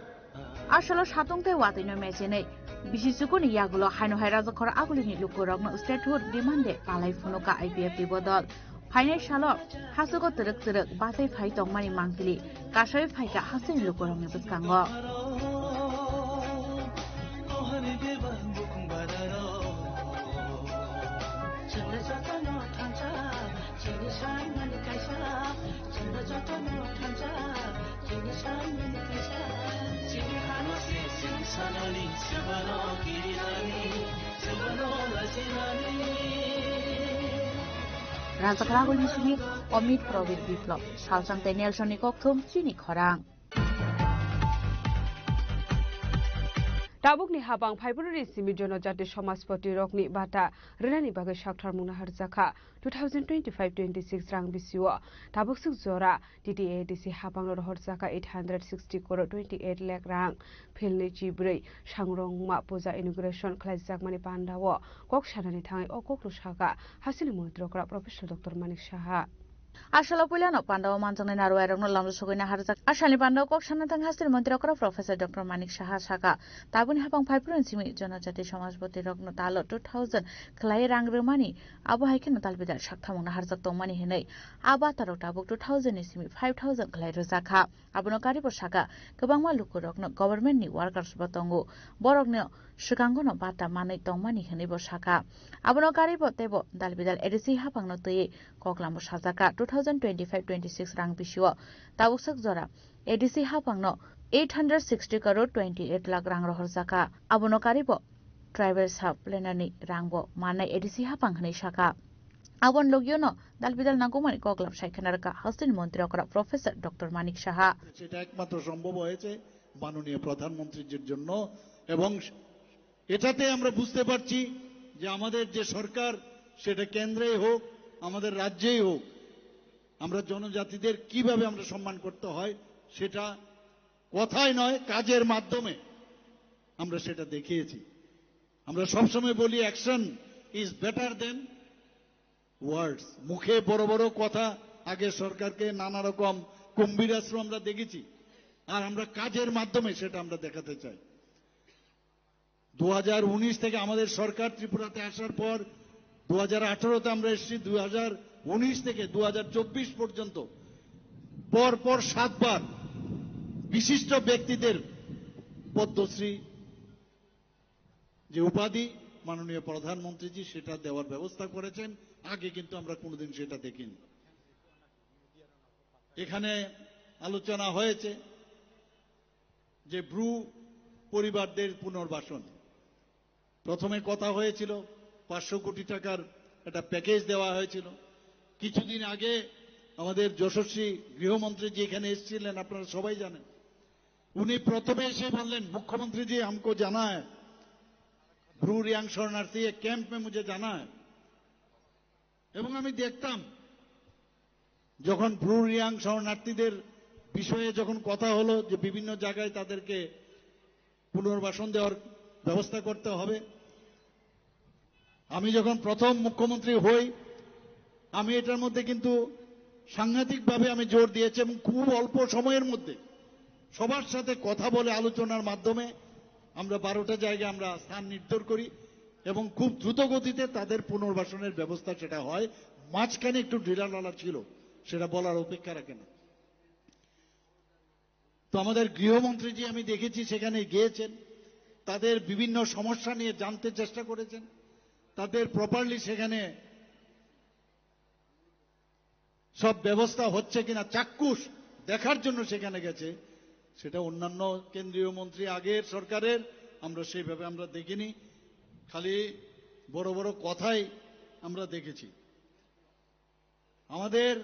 Asolo satung tei watwi no mechenwi. Bisi chukuni yagulo haino hai rajakhor agulini lukurokno statehood demand de palai phunuka I P F T bodol. Phainai salo hachugo twrwk twrwk batwi phai tongmani mangpili kasai phaika hasteni lukurokni bwskango. Rajakragulni simi Amit Probit Biplop, Salsang tei Nelson ni kokthum chini khorang. Tabukni habang phaibrwini simi Jonojati Samajpati rokni bata rwnani bagwi saktharmung naharjakha. Two thousand twenty-five twenty-six rang bisio tabukswk jora T T A D C habangno rohorjakha eight hundred sixty crore twenty-eight lakh rang. Philni chibrwi sangrongma puja inauguration khlaijakmani pandao kok sanani thangwi o kokno sakha hasteni montri okra Professor Doctor Manik Saha. Asalo puilano pandao manjaknai narwai rokno lamjak sogwi naharjak. Asalni pandao kok sana thang hasteni montri okra Professor Doctor Manik Saha sakha, tabukni habang phaibrwini simi Jonojati Samajpati rokno talo two thousand khlai rang rwmani, abo hai kheno talbidal saktharmung naharjak tongmani hinwi. A batarok tabuk two thousand ni simi five thousand khlai rwjakha. Abono karibo sakha, kwbangma lukurokno government ni workers bo tongo, borokno swkangono bata manwi tongmani hinwi bo sakha. Abono karibo teibo dalbidal A D C haphangno twiwi koklambo sajakha. Two thousand twenty-five twenty-six rang bisio tabuksak jora A D C haphangno eight hundred sixty crore twenty-eight lakh rang rohorjakha. Abono karibo tribal sub planner ni rangbo mannai A D C haphang hinwi sakha. Aboni logiono dalbidal nangkukmani koklap sai khna rwkha hasteni montri okra Professor Doctor Manik Saha. সেটা একমাত্র সম্ভব হয়েছে মাননীয় প্রধানমন্ত্রীজির জন্য। এবং এটাতে আমরা বুঝতে পারছি যে আমাদের যে সরকার সেটা কেন্দ্রেই হোক, আমাদের রাজ্যেই হোক, আমরা জনজাতিদের কিভাবে আমরা সম্মান করতে হয়, সেটা কথায় নয়, কাজের মাধ্যমে আমরা সেটা দেখিয়েছি। আমরা সবসময় বলি, "Action is better than words।" মুখে বড় বড় কথা, আগে সরকারকে নানা রকম কুম্ভীরাস্ত্র আমরা দেখেছি, আর আমরা কাজের মাধ্যমে সেটা আমরা দেখাতে চাই। দু হাজার উনিশ থেকে আমাদের সরকার ত্রিপুরাতে আসার পর, দু হাজার আঠারোতে আমরা এসেছি, দু হাজার উনিশ থেকে দু হাজার চব্বিশ পর্যন্ত পর পর সাতবার বিশিষ্ট ব্যক্তিদের পদ্মশ্রী যে উপাধি মাননীয় প্রধানমন্ত্রীজি সেটা দেওয়ার ব্যবস্থা করেছেন। আগে কিন্তু আমরা কোনোদিন সেটা দেখিনি। এখানে আলোচনা হয়েছে যে ব্রু পরিবারদের পুনর্বাসন। প্রথমে কথা হয়েছিল পাঁচশো কোটি টাকার একটা প্যাকেজ দেওয়া হয়েছিল। কিছুদিন আগে আমাদের যশস্বী গৃহমন্ত্রী যে এখানে এসেছিলেন, আপনারা সবাই জানেন, উনি প্রথমে এসে বললেন, "मुख्यमंत्री जी, हमको जाना है, ब्रू रियांग शरणार्थी एक कैंप में, मुझे जाना है।" এবং আমি দেখতাম, যখন ব্রু রিয়াং শরণার্থীদের বিষয়ে যখন কথা হলো যে বিভিন্ন জায়গায় তাদেরকে পুনর্বাসন দেওয়ার ব্যবস্থা করতে হবে, আমি যখন প্রথম মুখ্যমন্ত্রী হই, আমি এটার মধ্যে কিন্তু সাংঘাতিকভাবে আমি জোর দিয়েছি এবং খুব অল্প সময়ের মধ্যে সবার সাথে কথা বলে আলোচনার মাধ্যমে আমরা বারোটা জায়গায় আমরা স্থান নির্ধারণ করি এবং খুব দ্রুত গতিতে তাদের পুনর্বাসনের ব্যবস্থা সেটা হয়। মাঝখানে একটু ঢিলাঢালা ছিল, সেটা বলার অপেক্ষা রাখে না। তো আমাদের গৃহমন্ত্রীজি আমি দেখেছি সেখানে গিয়েছেন, তাদের বিভিন্ন সমস্যা নিয়ে জানতে চেষ্টা করেছেন, তাদের প্রপারলি সেখানে সব ব্যবস্থা হচ্ছে কিনা চাক্ষুষ দেখার জন্য সেখানে গেছে। সেটা অন্যান্য কেন্দ্রীয় মন্ত্রী আগের সরকারের, আমরা সেইভাবে আমরা দেখিনি, খালি বড় বড় কথাই আমরা দেখেছি। আমাদের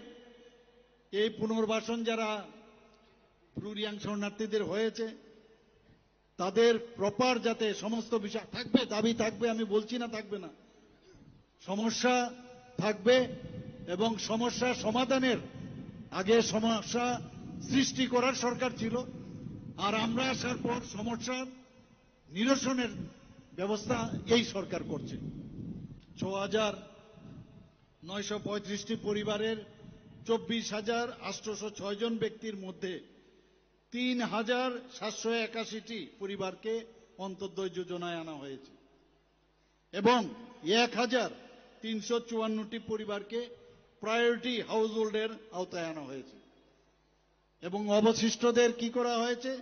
এই পুনর্বাসন যারা ব্রু রিয়াং শরণার্থীদের হয়েছে, তাদের প্রপার যাতে সমস্ত বিষয় থাকবে, দাবি থাকবে, আমি বলছি না থাকবে না, সমস্যা থাকবে এবং সমস্যা সমাধানের আগে সমস্যা সৃষ্টি করার সরকার ছিল, আর আমরা আসার পর সমস্যা নিরসনের ব্যবস্থা এই সরকার করছে। ছ হাজার নয়শো পঁয়ত্রিশটি পরিবারের চব্বিশ হাজার আটশোশো ছয় জন ব্যক্তির মধ্যে তিন হাজার সাতশো একাশিটি পরিবারকে অন্তোদয় যোজনায় আনা হয়েছে এবং এক হাজার তিনশো চুয়ান্নটি পরিবারকে প্রায়োরিটি হাউসহোল্ডের আওতায় আনা হয়েছে। এবং অবশিষ্টদের কি করা হয়েছে?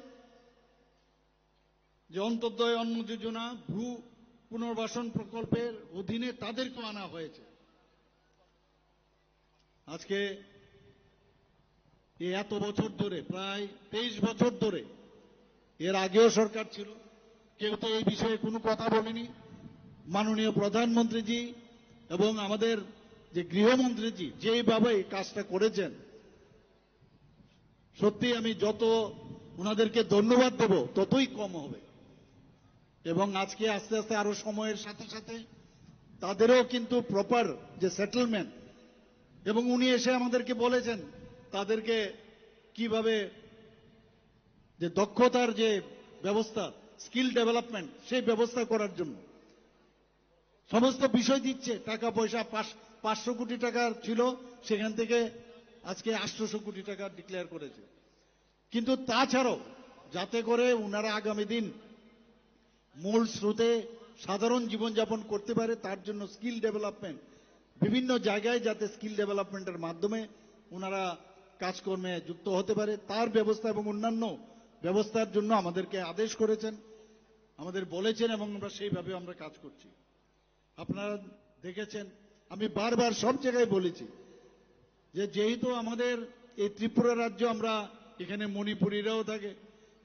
যে অন্তোদয় অন্ন যোজনা, ব্রু পুনর্বাসন প্রকল্পের অধীনে তাদেরকেও আনা হয়েছে। আজকে এই এত বছর ধরে, প্রায় তেইশ বছর ধরে, এর আগেও সরকার ছিল, কেউ তো এই বিষয়ে কোনো কথা বলেনি। মাননীয় প্রধানমন্ত্রীজি এবং আমাদের যে গৃহমন্ত্রীজি যেইভাবে এই কাজটা করেছেন, সত্যি আমি যত ওনাদেরকে ধন্যবাদ দেব, ততই কম হবে। এবং আজকে আস্তে আস্তে আরো সময়ের সাথে সাথে তাদেরও কিন্তু প্রপার যে সেটেলমেন্ট, এবং উনি এসে আমাদেরকে বলেছেন তাদেরকে কিভাবে যে দক্ষতার যে ব্যবস্থা, স্কিল ডেভেলপমেন্ট, সেই ব্যবস্থা করার জন্য সমস্ত বিষয় দিচ্ছে। টাকা পয়সা পাঁচ, পাঁচশো কোটি টাকার ছিল, সেখান থেকে আজকে আটশোশো কোটি টাকা ডিক্লেয়ার করেছে। কিন্তু তাছাড়াও যাতে করে ওনারা আগামী দিন মূল স্রোতে সাধারণ জীবনযাপন করতে পারে, তার জন্য স্কিল ডেভেলপমেন্ট, বিভিন্ন জায়গায় যাতে স্কিল ডেভেলপমেন্টের মাধ্যমে ওনারা কাজকর্মে যুক্ত হতে পারে, তার ব্যবস্থা এবং অন্যান্য ব্যবস্থার জন্য আমাদেরকে আদেশ করেছেন, আমাদের বলেছেন এবং আমরা সেইভাবে আমরা কাজ করছি। আপনারা দেখেছেন, আমি বারবার সব জায়গায় বলেছি যে যেহেতু আমাদের এই ত্রিপুরা রাজ্য, আমরা এখানে মণিপুরিরাও থাকে,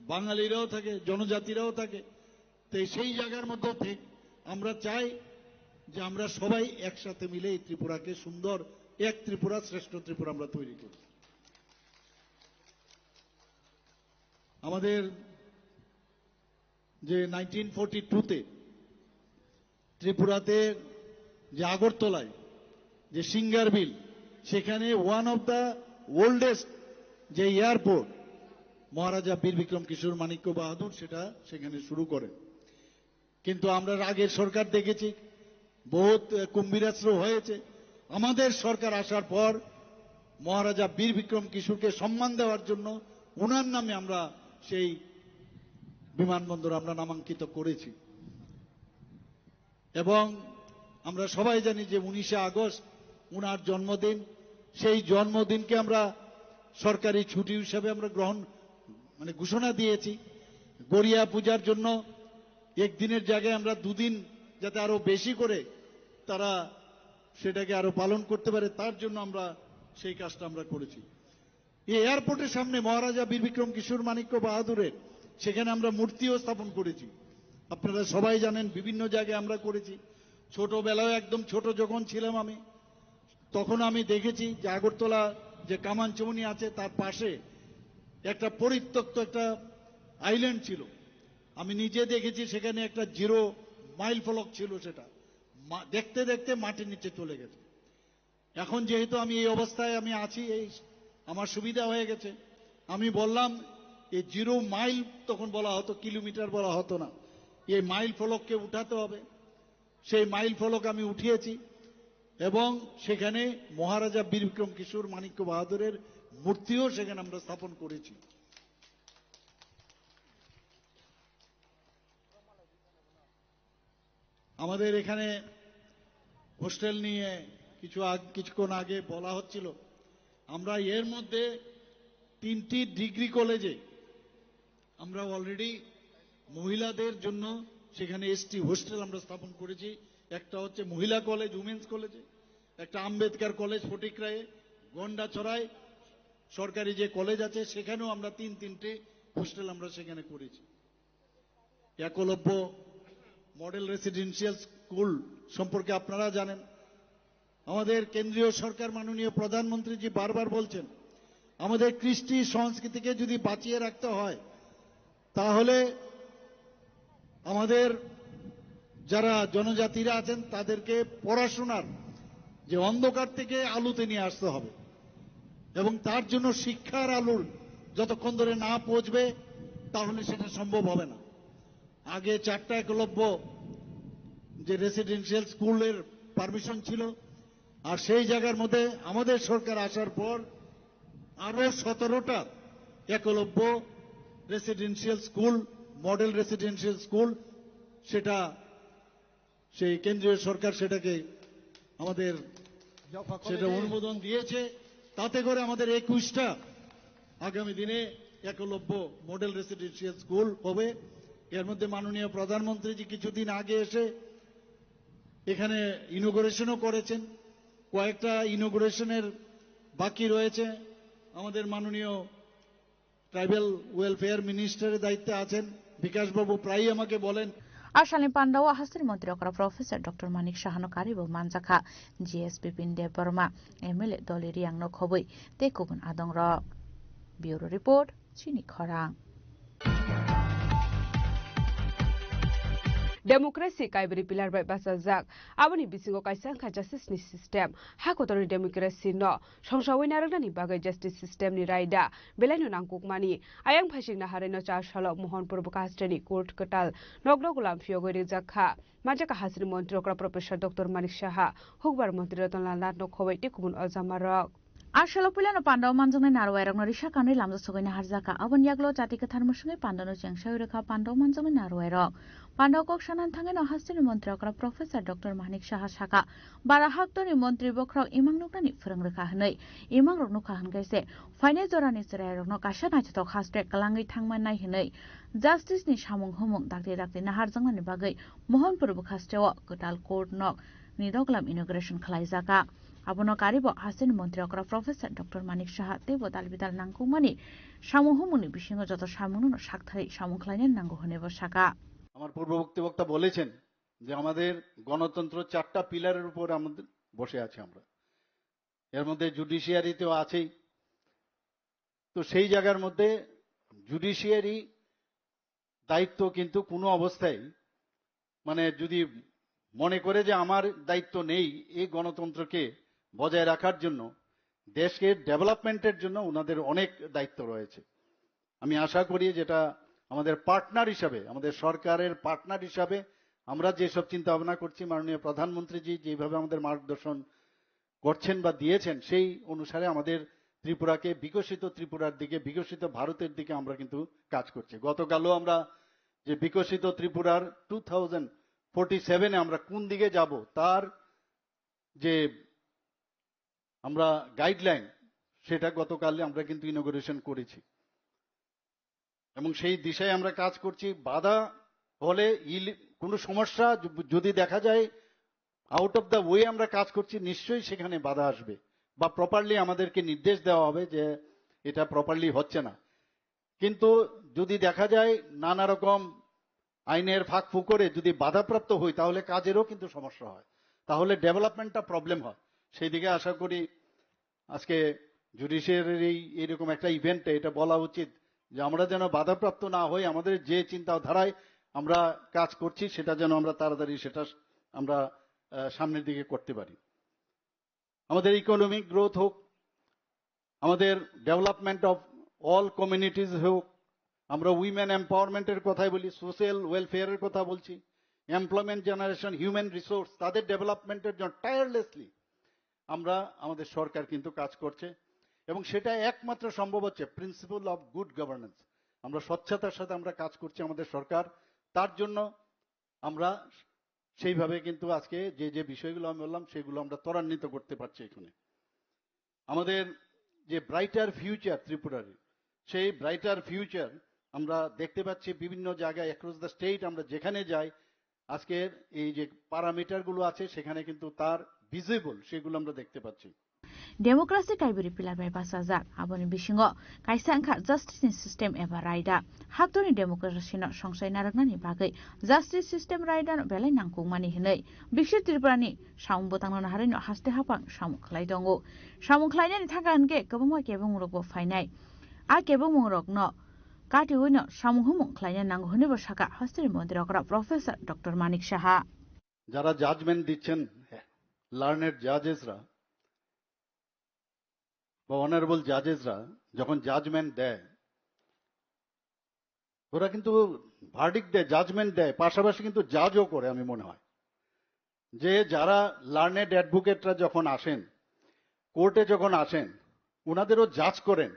বাঙালিরাও থাকে, জনজাতিরাও থাকে, তো সেই জায়গার মধ্যে থেকে আমরা চাই যে আমরা সবাই একসাথে মিলে এই ত্রিপুরাকে সুন্দর এক ত্রিপুরা, শ্রেষ্ঠ ত্রিপুরা আমরা তৈরি করি। আমাদের যে নাইনটিন ফর্টি টুতে ত্রিপুরাতে যে আগরতলায় যে সিঙ্গারবিল, সেখানে ওয়ান অফ দ্য ওল্ডেস্ট যে এয়ারপোর্ট, মহারাজা বীর বিক্রম কিশোর মাণিক্য বাহাদুর সেটা সেখানে শুরু করেন। কিন্তু আমরা আগের সরকার দেখেছি, বহুত, আহ, কুম্ভীরাস্ত্র হয়েছে। আমাদের সরকার আসার পর মহারাজা বীর বিক্রম কিশোরকে সম্মান দেওয়ার জন্য ওনার নামে আমরা সেই বিমানবন্দর আমরা নামাঙ্কিত করেছি। এবং আমরা সবাই জানি যে উনিশে আগস্ট ওনার জন্মদিন। সেই জন্মদিনকে আমরা সরকারি ছুটি হিসেবে আমরা গ্রহণ, মানে, ঘোষণা দিয়েছি। গড়িয়া পূজার জন্য একদিনের জায়গায় আমরা দুদিন, যাতে আরো বেশি করে তারা সেটাকে আরো পালন করতে পারে, তার জন্য আমরা সেই কাজটা আমরা করেছি। এই এয়ারপোর্টের সামনে মহারাজা বীর বিক্রম কিশোর মাণিক্য বাহাদুরের সেখানে আমরা মূর্তিও স্থাপন করেছি। আপনারা সবাই জানেন, বিভিন্ন জায়গায় আমরা করেছি। ছোটবেলায়, একদম ছোট যখন ছিলাম আমি, তখন আমি দেখেছি যে আগরতলা যে কামান চৌনি আছে, তার পাশে একটা পরিত্যক্ত একটা আইল্যান্ড ছিল। আমি নিজে দেখেছি, সেখানে একটা জিরো মাইল ফলক ছিল, সেটা মা-, দেখতে দেখতে মাটির নিচে চলে গেছে। এখন যেহেতু আমি এই অবস্থায় আমি আছি, এই আমার সুবিধা হয়ে গেছে। আমি বললাম, এই জিরো মাইল তখন বলা হতো, কিলোমিটার বলা হতো না, এই মাইল ফলককে উঠাতে হবে। সেই মাইল ফলক আমি উঠিয়েছি এবং সেখানে মহারাজা বীর বিক্রম কিশোর মাণিক্য বাহাদুরের মূর্তিও সেখানে আমরা স্থাপন করেছি। আমাদের এখানে হোস্টেল নিয়ে কিছু আগ-, কিছুক্ষণ আগে বলা হচ্ছিল, আমরা এর মধ্যে তিনটি ডিগ্রি কলেজে আমরা অলরেডি মহিলাদের জন্য সেখানে এসটি হোস্টেল আমরা স্থাপন করেছি। একটা হচ্ছে মহিলা কলেজ, উমেন্স কলেজে, একটা আম্বেদকর কলেজ ফটিকরায়ে, গন্ডাছড়ায় সরকারি যে কলেজ আছে, সেখানেও আমরা তিন তিনটে হোস্টেল আমরা সেখানে করেছি। একলব্য মডেল রেসিডেন্সিয়াল স্কুল সম্পর্কে আপনারা জানেন, আমাদের কেন্দ্রীয় সরকার, মাননীয় প্রধানমন্ত্রীজি বারবার বলছেন, আমাদের কৃষ্টি সংস্কৃতিকে যদি বাঁচিয়ে রাখতে হয়, তাহলে আমাদের যারা জনজাতিরা আছেন, তাদেরকে পড়াশোনার যে অন্ধকার থেকে আলোতে নিয়ে আসতে হবে এবং তার জন্য শিক্ষার আলো যতক্ষণ ধরে না পৌঁছবে, তাহলে সেটা সম্ভব হবে না। আগে চারটা একলব্য যে রেসিডেন্সিয়াল স্কুলের পারমিশন ছিল, আর সেই জায়গার মধ্যে আমাদের সরকার আসার পর আরো সতেরোটা Eklavya residential school, model residential school, সেটা সেই কেন্দ্রীয় সরকার সেটাকে আমাদের অনুমোদন দিয়েছে। তাতে করে আমাদের একুশটা আগামী দিনে একলব্য মডেল রেসিডেন্সিয়াল স্কুল হবে। এর মধ্যে মাননীয় প্রধানমন্ত্রীজি কিছুদিন আগে এসে এখানে ইনোগুরেশনও করেছেন। কয়েকটা ইনোগুরেশনের বাকি রয়েছে। আমাদের মাননীয় ট্রাইবাল ওয়েলফেয়ার মিনিস্টারের দায়িত্বে আছেন বিকাশবাবু, প্রায়ই আমাকে বলেন। Asalni pandao hasteni montri okra Professor Doctor Manik Sahano karibo manjakha G S Bipin Debbarma, M L A Doli Riang no khobwi tei kubun adongrok. Bureau Report, Chini Khorang. Democracy kaibri pillar bai bachajak. Aboni bisingo kaisa wngkha justice ni system. Ha kotorni democracy no songsawi narwknani bagwi justice system ni raida belaino nangkukmani. Ayang phaisingna harino char salo Mohanpur Bwkha hasteni court kwtal nokno gulam phiyogwi rijak kha. Manjakha hasteni montri okra Professor Doctor Manik Saha, hukbar montri Ratan Lal Nath no khobwi tei kubun ojamarok. Asalo puilano pandao manjaknai narwai rokno risa kanwi lamjak sogwi naharjak kha. Aboni yaklo chati kwthar mwswngwi pandao no chengsawi rwkha pandao manjaknai narwai rok. Pandao kok sanani thangwi no hasteni montri okra Professor Doctor Manik Saha sakha, bara haktorni montri bokhorok imang nuknani phwrwng rwkha hwnwi. Imang rok nukha hwnkhe se phainai jorani chwrai rokno kaisa naithothok haste kwlangwi thangmanai hwnwi justice ni samung humung dakti dakti naharjaknani bagwi Mohanpur bwkhasteo kwtal court nok ni doglam inauguration khlaijakha. Abono karibo hasteni montri okra Professor Doctor Manik Saha teibo dal bidal nangkukmani samung humungni bisingo joto samungno saktharwi samung khlainani nango hwnwibo sakha. আমার পূর্ববর্তী বক্তা বলেছেন যে আমাদের গণতন্ত্র চারটা পিলারের উপর আমাদের বসে আছে আমরা। এর মধ্যে জুডিশিয়ারি তো আছেই। তো সেই জায়গার মধ্যে জুডিশিয়ারি দায়িত্ব কিন্তু কোনো অবস্থায়, মানে, যদি মনে করে যে আমার দায়িত্ব নেই, এই গণতন্ত্রকে বজায় রাখার জন্য, দেশকে ডেভেলপমেন্টের জন্য ওনাদের অনেক দায়িত্ব রয়েছে। আমি আশা করি যেটা আমাদের পার্টনার হিসাবে, আমাদের সরকারের পার্টনার হিসাবে আমরা যেসব চিন্তা ভাবনা করছি, মাননীয় প্রধানমন্ত্রীজি যেভাবে আমাদের মার্গদর্শন করছেন বা দিয়েছেন, সেই অনুসারে আমাদের ত্রিপুরাকে বিকশিত ত্রিপুরার দিকে, বিকশিত ভারতের দিকে আমরা কিন্তু কাজ করছি। গতকালও আমরা যে বিকশিত ত্রিপুরার টু থাউজেন্ড ফোর্টি সেভেনে আমরা কোন দিকে যাব, তার যে আমরা গাইডলাইন, সেটা গতকাল আমরা কিন্তু ইনোগুরেশন করেছি এবং সেই দিশায় আমরা কাজ করছি। বাধা হলে ইলি-, কোনো সমস্যা য-, যদি দেখা যায় আউট অফ দ্য ওয়ে আমরা কাজ করছি, নিশ্চয়ই সেখানে বাধা আসবে বা প্রপারলি আমাদেরকে নির্দেশ দেওয়া হবে যে এটা প্রপারলি হচ্ছে না। কিন্তু যদি দেখা যায় নানা রকম আইনের ফাঁক ফুকরে যদি বাধাপ্রাপ্ত হই, তাহলে কাজেরও কিন্তু সমস্যা হয়, তাহলে ডেভেলপমেন্টটা প্রবলেম হয়। সেই দিকে আশা করি আজকে জুডিশিয়ারির এই, এইরকম একটা ইভেন্টে এটা বলা উচিত যে আমরা যেন বাধাপ্রাপ্ত না হই, আমাদের যে চিন্তাধারায় আমরা কাজ করছি সেটা যেন আমরা তাড়াতাড়ি সেটা আমরা, আহ, সামনের দিকে করতে পারি। আমাদের ইকোনমিক গ্রোথ হোক, আমাদের ডেভেলপমেন্ট অফ অল কমিউনিটিজ হোক, আমরা উইমেন এম্পাওয়ারমেন্টের কথাই বলি, সোশ্যাল ওয়েলফেয়ারের কথা বলছি, এমপ্লয়মেন্ট জেনারেশন, হিউম্যান রিসোর্স, তাদের ডেভেলপমেন্টের জন্য টায়ারলেসলি আমরা, আমাদের সরকার কিন্তু কাজ করছে এবং সেটা একমাত্র সম্ভব হচ্ছে প্রিন্সিপাল অফ গুড গভর্নেন্স। আমরা স্বচ্ছতার সাথে আমরা কাজ করছি, আমাদের সরকার। তার জন্য আমরা সেইভাবে কিন্তু আজকে যে যে বিষয়গুলো আমি বললাম, সেগুলো আমরা ত্বরান্বিত করতে পারছি এখানে। আমাদের যে ব্রাইটার ফিউচার ত্রিপুরার, সেই ব্রাইটার ফিউচার আমরা দেখতে পাচ্ছি বিভিন্ন জায়গায়, অ্যাক্রস দ্য স্টেট আমরা যেখানে যাই, আজকের এই যে প্যারামিটারগুলো আছে সেখানে কিন্তু তার ভিজিবল, সেগুলো আমরা দেখতে পাচ্ছি। Democracy kaiburi pillar bai bachajak, aboni bisingo kaisa wngkha justice ni system eba raida. Haktorni democracy no songchai narwknani bagwi justice system raida no belai nangkukmani hinwi Biksit Tripura ni samung bwtangno naharwi no haste haphang samung khlai tongo. Samung khlainani thangka hinkhe kwbangma kebengmungrokbo phainai. A kebengmungrokno katiwino samung humung khlaina nango hwnwibo sakha hosteni montri okra Professor Doctor Manik Saha. যারা জাজমেন্ট দিচ্ছেন, লার্নেড জাজেসরা বা অনারেবল জাজেসরা যখন জাজমেন্ট দেয়, ওরা কিন্তু ভার্ডিক্ট দেয়, জাজমেন্ট দেয়, পাশাপাশি কিন্তু জাজও করে। আমি মনে হয় যে যারা লার্নেড অ্যাডভোকেটরা যখন আসেন, কোর্টে যখন আসেন, ওনাদেরও জাজ করেন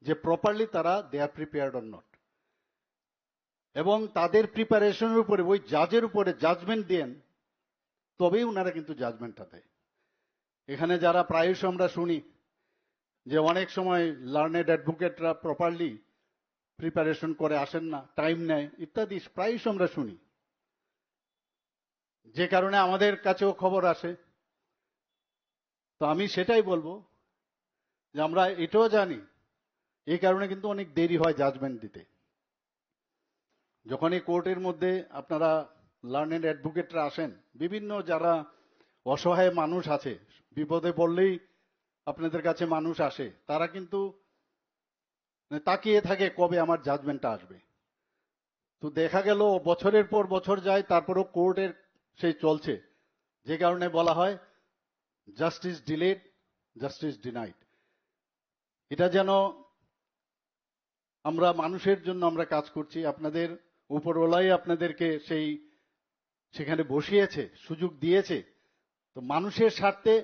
যে প্রপারলি তারা দে আর প্রিপেয়ার্ড অর নট, এবং তাদের প্রিপারেশনের উপরে, ওই জাজের উপরে জাজমেন্ট দেন, তবেই ওনারা কিন্তু জাজমেন্টটা দেয়। এখানে যারা প্রায়শ আমরা শুনি যে অনেক সময় লার্নেড অ্যাডভোকেটরা প্রপারলি প্রিপারেশন করে আসেন না, টাইম নেয় ইত্যাদি প্রায়শ আমরা শুনি, যে কারণে আমাদের কাছেও খবর আসে। তো আমি সেটাই বলবো যে আমরা এটাও জানি, এই কারণে কিন্তু অনেক দেরি হয় জাজমেন্ট দিতে। যখন এই কোর্টের মধ্যে আপনারা লার্নেড অ্যাডভোকেটরা আসেন, বিভিন্ন যারা অসহায় মানুষ আছে, বিপদে পড়লেই আপনাদের কাছে মানুষ আসে, তারা কিন্তু মানে তাকিয়ে থাকে কবে আমার জাজমেন্টটা আসবে। তো দেখা গেল বছরের পর বছর যায়, তারপরও কোর্টের সেই চলছে, যে কারণে বলা হয় জাস্টিস ডিলেড, জাস্টিস ডিনাইড। এটা যেন আমরা মানুষের জন্য আমরা কাজ করছি, আপনাদের উপরওয়ালাই আপনাদেরকে সেই সেখানে বসিয়েছে, সুযোগ দিয়েছে। তো মানুষের স্বার্থে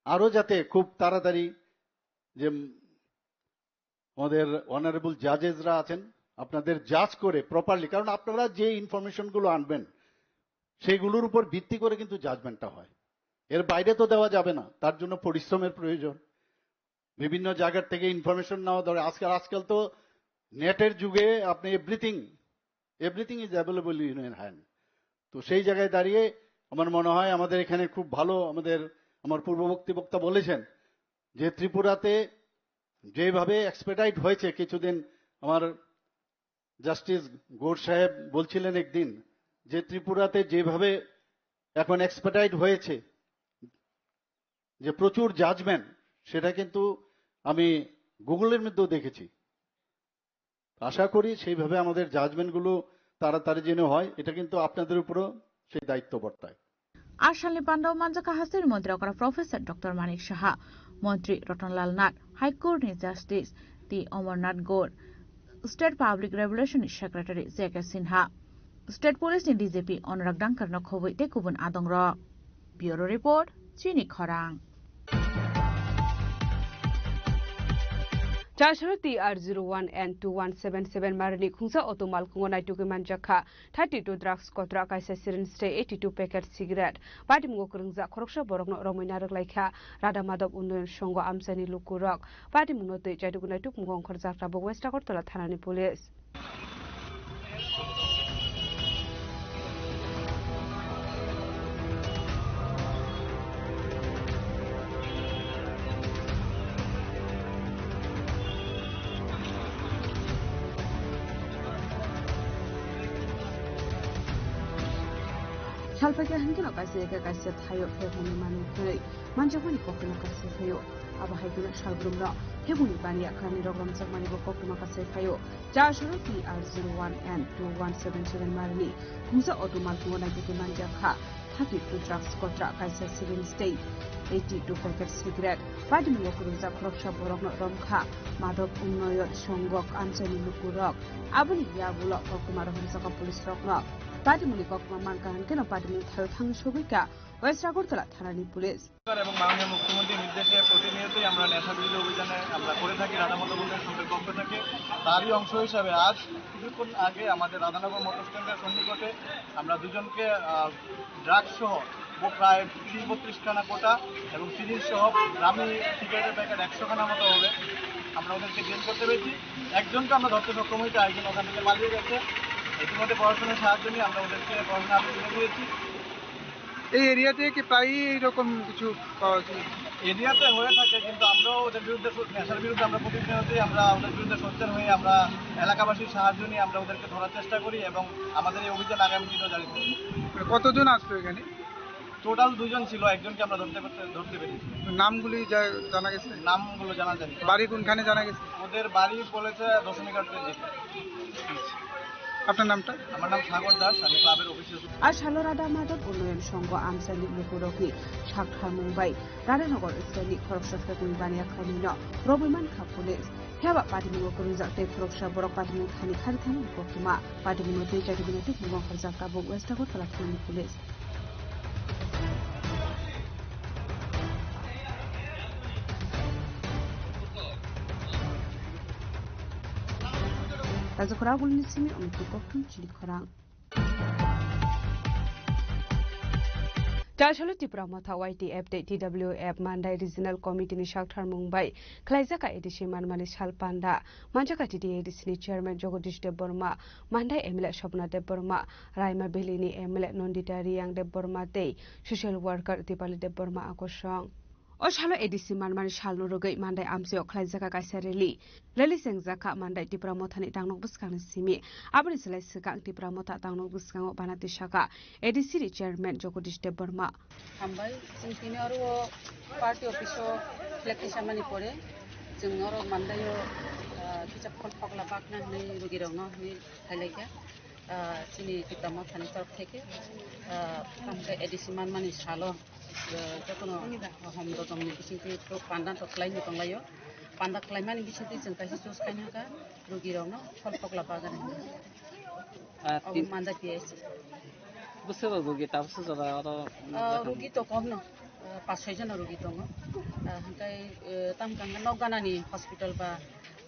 আরো যাতে খুব তাড়াতাড়ি যে আমাদের অনারেবল জাজেসরা আছেন, আপনাদের জাজ করে প্রপারলি, কারণ আপনারা যে ইনফরমেশনগুলো আনবেন, সেইগুলোর উপর ভিত্তি করে কিন্তু জাজমেন্টটা হয়। এর বাইরে তো দেওয়া যাবে না, তার জন্য পরিশ্রমের প্রয়োজন। বিভিন্ন জায়গার থেকে ইনফরমেশন নেওয়া দরকার। আজকাল আজকাল তো নেটের যুগে আপনি everything, everything is available in your hand. তো সেই জায়গায় দাঁড়িয়ে আমার মনে হয় আমাদের এখানে খুব ভালো, আমাদের আমার পূর্ববর্তী বক্তা বলেছেন যে ত্রিপুরাতে যেভাবে এক্সপেডাইট হয়েছে, কিছুদিন আমার জাস্টিস গৌর সাহেব বলছিলেন একদিন যে ত্রিপুরাতে যেভাবে এখন এক্সপেডাইট হয়েছে, যে প্রচুর জাজমেন্ট, সেটা কিন্তু আমি গুগলের মধ্যেও দেখেছি। আশা করি সেইভাবে আমাদের জাজমেন্টগুলো তাড়াতাড়ি যেন হয়, এটা কিন্তু আপনাদের উপরও সেই দায়িত্ব বর্তায়। A salni pandao manjakha hasteni montri okra Professor Doctor Manik Saha, montri Ratan Lal Nath, High Court ni Justice T Amarnath Gour, State Public Revelation ni Secretary J K Sinha, State Police ni D G P Anurag Dangkar no khobwi tei kubun adongrok. Bureau Report, Chini Khorang. Chasaro T R zero one N two one seven seven marini khungsa auto malkhungo naitugwi manjakha thirty two drugs kotra kaisa syringe tei eighty two packet cigarette. Patimungo kwrwngjak khoroksa borokno romwi narwk laikha Radha Madhav Unnayan Songho amchaini lukurok. Patimungno twi chaitugwi naitukmungo ongkhorjak tabuk West Agartala thanani police. Salpaikha hinkheno kaisa eka kaisa thaio phepmani manwi khwnwi manjakmani koktwma kasai phaio. Abo hai kheno salbrumno phepmani baniya khlani rok romjakmani bo koktwma kasai phaio. Chasaro T R zero one N two one seven seven marini khungsa auto malkhungo naitugwi manjakha thirty two drugs kotra kaisa syringe tei eighty two packet cigarette. Patimungo kwrwngjak khoroksa borokno romkha Madhav Unnayan Songho amchaini lukurok. Aboni yagulo koktwma rohorjaka police rokno. Patimungni koktwma mankha hinkheno patimung thaio thangwi sogwikha West Agartala thanani police. সরকার এবং মাননীয় মুখ্যমন্ত্রীর নির্দেশে প্রতিনিয়তই আমরা নেশা বিরোধী অভিযানে আমরা করে থাকি রাধামাধব উন্নয়ন সংঘের পক্ষ থেকে। তারই অংশ হিসাবে আজ কিছুক্ষণ আগে আমাদের রাধানগর মোটর স্ট্যান্ডের সন্নিকটে আমরা দুজনকে, আহ, ড্রাগস সহ ও প্রায় তিরিশ বত্রিশ খানা কোটা এবং সিরিঞ্জ সহ ড্রামি সিগারেটের প্যাকেট একশো খানা মতো হবে, আমরা ওদেরকে জেল করতে পেরেছি। একজনকে আমরা ধরতে সক্ষম হয়েছি, আরেকজন ওখান থেকে পালিয়ে গেছে। ইতিমধ্যে প্রশাসনের সাহায্য নিয়ে আমরা ওদেরকে প্রশাসনের হাতে তুলে দিয়েছি। এই এরিয়াতে কি প্রায়ই এইরকম কিছু পাওয়া যায়? এরিয়াতে হয়ে থাকে, কিন্তু আমরাও ওদের বিরুদ্ধে সো-, নেশার বিরুদ্ধে আমরা প্রতিনিয়তই আমরা ওদের বিরুদ্ধে সোচ্চার হয়ে আমরা এলাকাবাসীর সাহায্য নিয়ে আমরা ওদেরকে ধরার চেষ্টা করি এবং আমাদের এই অভিযান আগামী দিনও জারি থাকবে। মানে কতজন আসলো এখানে? টোটাল দুজন ছিল, একজনকে আমরা ধরতে পারতে-, ধরতে পেরেছি। নামগুলি যা-, জানা গেছে? নামগুলো জানা যায়নি। বাড়ি কোনখানে জানা গেছে? ওদের বাড়ি বলেছে দশমীঘাট দিকে। আপনার নামটা? আমার নাম সাগর দাস, আমি ক্লাবের অফিসে। A salo Radha Madhav Unnayan Songho amchaini lukurokni saktharmung bai Radhanagar stani khoroksa phekmani baniya khlainwino romwi mankha police. Phiya ba patimungo kwrwngjak tei khoroksa borok patimung thani khari thani koktwma. Patimungno tei chaitugwino tei mungo khorjak tabuk West Agartala thani police. Rajakhora Agulni simi Amitu Kokthum Chini Khorang. Chasalo Tipra Motha Y T F tei T W F Mandai Regional Committee ni saktharmung bai khlaijak A D C manmani sal panda. Manjak A D C ni Chairman Jagadish Debbarma, Mandai M L A Swapna Debbarma, Raima Valley ni M L A Nandita Reang Debbarma tei social worker Dipali Debbarma a kosong. O salo A D C manmani salno rwgwi Mandai amchaio khlaijak kaisa rally. Rally chengjakha Mandai Tipra Mothani tangnok bwskangni simi. Aboni slai swkang Tipra Motha tangnok bwskango bana tisaka A D C ni Chairman Jagadish Debbarma. Hambai, chwng tini oro o party office o flag tisamani pore, chwng oro Mandai o, ah, kisa phol phokla bakna hinwi rugirokno hinwi khailaikha. Ah, chini Tipra Mothani torop theke, ah, tamkhe A D C manmani salo, ah, jotono hom dodongni bisingtwi panda to khlaino tonglaio. Panda khlaimani bisingtwi chwng kaisa choose khaina kha, rugirokno phol phokla bagani hinwi. Ah, obo tin- Mandai P H C. Bwswk rok rugi tabukhe jora oro? Ah, rugi to kom no. Ah, pas soi jona rugi tongo. Ah, hwnkhe, eh, tamo hwnkhe nok ganani hospital ba,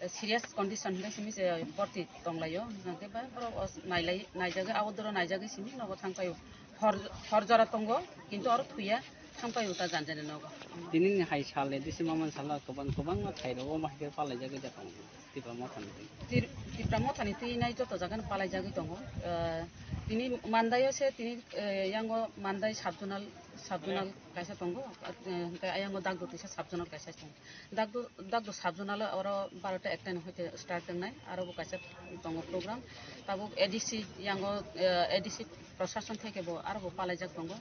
eh, serious condition hwnkhe simi se borti tonglaio. Hwnkhe ba borok os-, nailai, naijagwi, abo doro naijagwi simi nogo thangpaio. Hor, hor jora tongo, kintu oro thuya, thangpaio ta janjani nogo. Tinini hai sal A D C manmani salo kwbang, kwbangma thai rogo ma hai khe palaijagwi da tongo. Tipra Mothani twi. Tir-, Tipra Mothani twi nai joto jaga no palaijagwi tongo. Eh, tini Mandai o se tini, eh, yango Mandai sub-zonal, sub-zonal kaisa tongo. Eh, hwnkhe ayango Dagdo tisa sub-zonal kaisa tongo. Dagdo, Dagdo sub-zonal o oro barota ekta ni hoite start tongnai, aro bo kaisa tongo program. Tabuk A D C yango, eh, A D C Prosason theke bo aro bo palaijak tongo.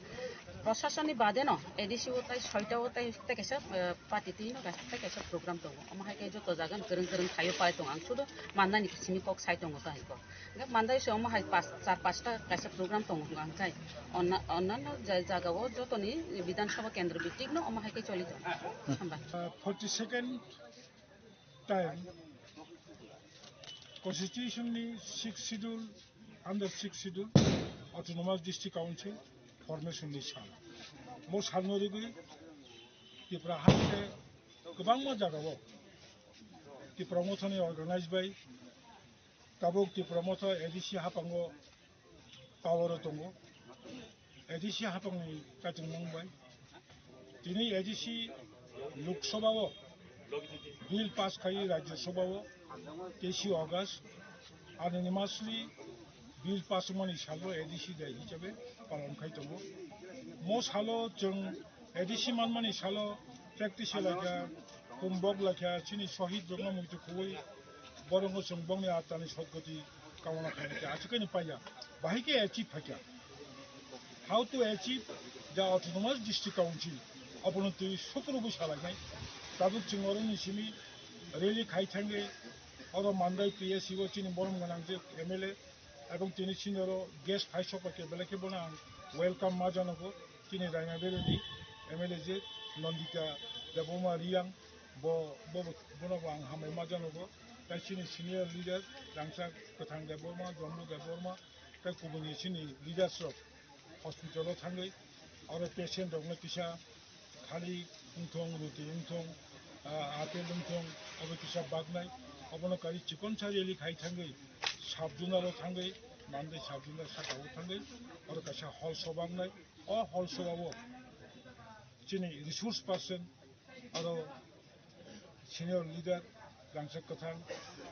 Prosasonni bade no A D C o tai soita o tai, tai kaisa, eh, party twi no kaisa, tai kaisa program tongo. Omo hai khe joto jaga no kwrwng kwrwng khaio palai tongo. Ang sudu mandani simi kok sai tongo tai kok. Hwnkhe mandai se omo hai pas, char pasta kaisa program tongo hwnkha hwnkhe. Onna-, onnanno ja-, jaga o jotoni Bidhan Sabha kendro bitik no omo hai khe choli tongo. Hambai. Uh, forty second time Constitution ni sixth schedule, under sixth schedule Autonomous District Council formation ni sal. Mo salno rwgwi Tripura haste kwbangma jagao Tipra Motha ni organize bai tabuk Tipra Motha A D C haphango power o tongo. A D C haphangni kaichung nang bai. Tini A D C Lok Sabha o bill pass khai, Rajya Sabha o teisi August unanimously bill pass wngmani salo A D C day hisabe palon khai tongo. Mo salo chwng A D C manmani salo practice laikha, kumbok laikha, chini shohid rokno muitu khobwi borokno chwng bongni atani sotgoti kamona khainai khe aswk khe paiya. Bahai khe achieve phaikha. How to achieve the autonomous district council? Abono twi sukru bo salainai. Tabuk chwng oro ni simi rally khai thangwi oro Mandai P S C o chini borom gwnang je M L A ebong tini sini oro guest phai sok bai khe belai khe bono ang welcome ma janogo. Chini Raima Valley ni M L A je Nandita Debbarma Reang bo, bo, bono bo ang hambai ma janogo. Tai chini senior leader Rangchak Kwthang Debbarma, Jombu Debbarma, tai kubuni chini leaders rok hospital o thangwi oro patient rokno kisa thali wngthong, ruti wngthong, ah, apple wngthong, obo kisa baknai. Obono kari chikonsa rally khai thangwi sub zonal o thangwi, Mandai sub zonal saka o thangwi oro kaisa hall soba wngnai. O hall soba o chini resource person aro senior leader Rangchak Kwthang,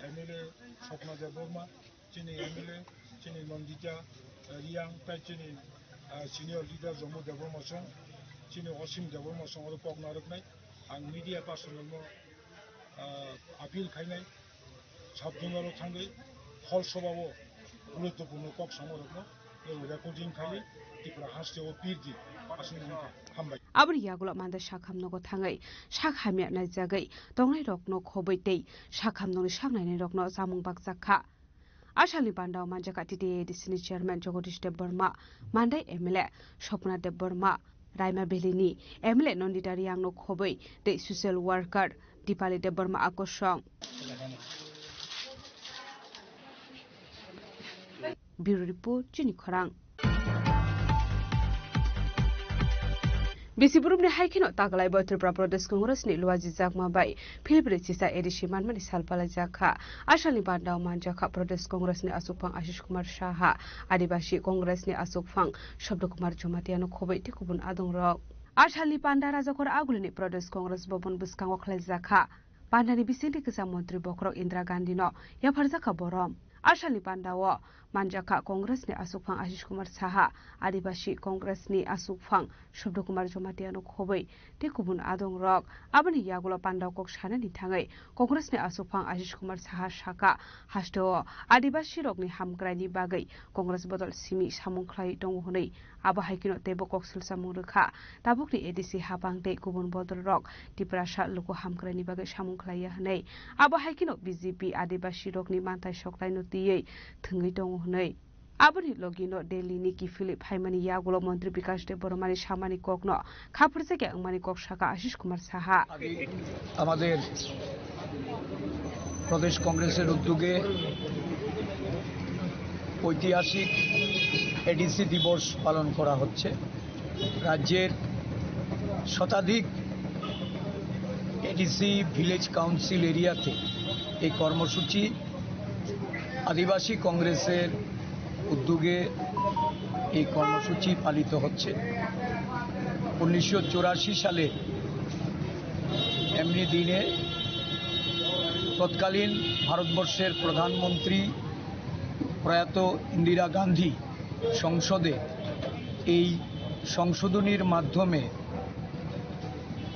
M L A Swapna Debbarma, chini M L A, chini Nandita, eh, Reang, tai chini, ah, senior leader Jombu Debbarma song, chini Osim Debbarma song oro kok narwknai. Ang media person rokno, ah, appeal khainai, sub zonal o thangwi hall soba o guruttopurno kok samung rokno recording khai Tripura haste o pirdi aswk wngkha. Hambai. Aboni yagulo Mandai sakham nogo thangwi sak hamya naijagwi tongnairokno khobwi tei sakham nokni sak nainairokno chamung bakjak kha. Asalni pandao manjakha T T A A D C ni chairman Jagadish Debbarma, Mandai M L A Swapna Debbarma, Raima Valley ni M L A Nandita Reang no khobwi tei social worker Dipali Debbarma akosong. Bureau Report, Chini Khorang. Bisi burumni hai kheno taglaibo Tripura Pradesh Congress ni luajijakma bai philbri chisa A D C manmani sal palaijak kha. Asalni pandao manjakha Pradesh Congress ni asukphang Ashish Kumar Saha, Adibasi Congress ni asukphang Shabda Kumar Jamatia no khobwi tei kubun adongrok. Asalni panda Rajakhor Agulini Pradesh Congress Bhavan bwskango khlaijak kha. Pandani bisingtwi kwcham montri bokhorok Indira Gandhi no yapharjak kha borom. Asalni pandao manjakha Congress ni asukphang Ashish Kumar Saha, Adibasi Congress ni asukphang Subra Kumar Jamatia no khobwi tei kubun adongrok. Aboni yagulo pandao kok sanani thangwi Congress ni asukphang Ashish Kumar Saha saka, hasteo Adibasi rokni hamkraini bagwi Congress bodol simi samung khlai tongo hwnwi. Abo hai kheno teibo kok silsamung rwkha. Tabukni A D C hapang tei kubun bodolrok Tiprasa luku hamkraini bagwi samung khlaiya hwnwi. Abo hai kheno B J P Adibasi rokni manthai soklaino twiwi thwngwi tongo hwnwi. Aboni logino Delhi ni kiphilwi phaimani yagulo Montri Bikash Debbarmani samani kokno khapurjakya wngmani kok saka Ashish Kumar Saha. আমাদের প্রদেশ কংগ্রেসের উদ্যোগে ঐতিহাসিক এডিসি দিবস পালন করা হচ্ছে। রাজ্যের শতাধিক এডিসি ভিলেজ কাউন্সিল এরিয়াতে এই কর্মসূচি আদিবাসী কংগ্রেসের উদ্যোগে এই কর্মসূচি পালিত হচ্ছে। উনিশশো চুরাশি সালে এমনি দিনে তৎকালীন ভারতবর্ষের প্রধানমন্ত্রী প্রয়াত ইন্দিরা গান্ধী সংসদে এই সংশোধনীর মাধ্যমে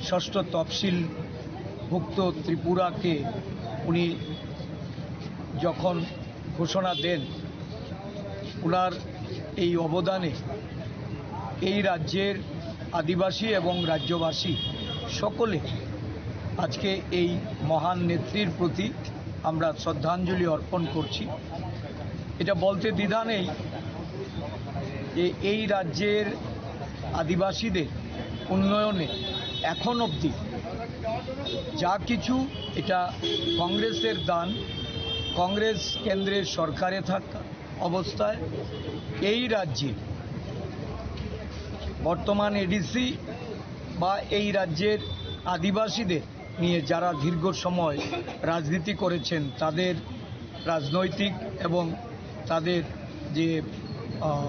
ষষ্ঠ তফসিলভুক্ত ত্রিপুরাকে উনি যখন ঘোষণা দেন, ওনার এই অবদানে এই রাজ্যের আদিবাসী এবং রাজ্যবাসী সকলে আজকে এই মহান নেত্রীর প্রতি আমরা শ্রদ্ধাঞ্জলি অর্পণ করছি। এটা বলতে দ্বিধা নেই যে এই রাজ্যের আদিবাসীদের উন্নয়নে এখন অবধি যা কিছু, এটা কংগ্রেসের দান। কংগ্রেস কেন্দ্রের সরকারে থাকা অবস্থায় এই রাজ্যে বর্তমান এডিসি বা এই রাজ্যের আদিবাসীদের নিয়ে যারা দীর্ঘ সময় রাজনীতি করেছেন, তাদের রাজনৈতিক এবং তাদের যে, আহ,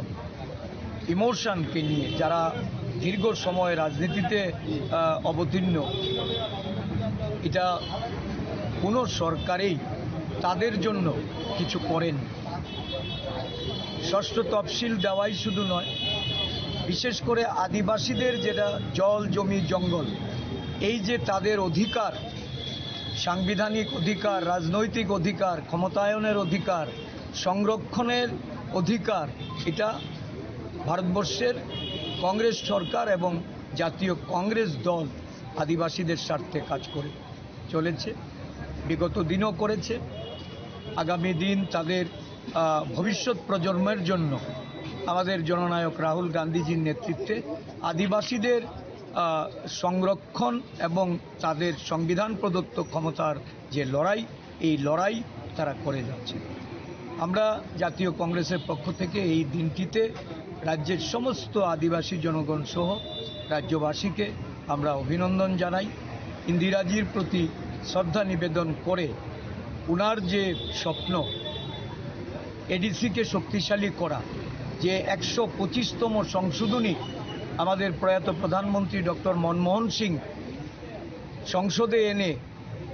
ইমোশনকে নিয়ে যারা দীর্ঘ সময় রাজনীতিতে, আহ, অবতীর্ণ, এটা কোনো সরকারেই তাদের জন্য কিছু করেনি। ষষ্ঠ তফসিল দেওয়াই শুধু নয়, বিশেষ করে আদিবাসীদের যেটা জল, জমি, জঙ্গল, এই যে তাদের অধিকার, সাংবিধানিক অধিকার, রাজনৈতিক অধিকার, ক্ষমতায়নের অধিকার, সংরক্ষণের অধিকার, এটা ভারতবর্ষের কংগ্রেস সরকার এবং জাতীয় কংগ্রেস দল আদিবাসীদের স্বার্থে কাজ করে চলেছে, বিগত দিনও করেছে। আগামী দিন তাদের, আহ, ভবিষ্যৎ প্রজন্মের জন্য আমাদের জননায়ক রাহুল গান্ধীজির নেতৃত্বে আদিবাসীদের, আহ, সংরক্ষণ এবং তাদের সংবিধান প্রদত্ত ক্ষমতার যে লড়াই, এই লড়াই তারা করে যাচ্ছে। আমরা জাতীয় কংগ্রেসের পক্ষ থেকে এই দিনটিতে রাজ্যের সমস্ত আদিবাসী জনগণ সহ রাজ্যবাসীকে আমরা অভিনন্দন জানাই। ইন্দিরাজির প্রতি শ্রদ্ধা নিবেদন করে ওনার যে স্বপ্ন, এডিসিকে শক্তিশালী করা, যে একশো পঁচিশতম সংশোধনী আমাদের প্রয়াত প্রধানমন্ত্রী ডক্টর মনমোহন সিং সংসদে এনে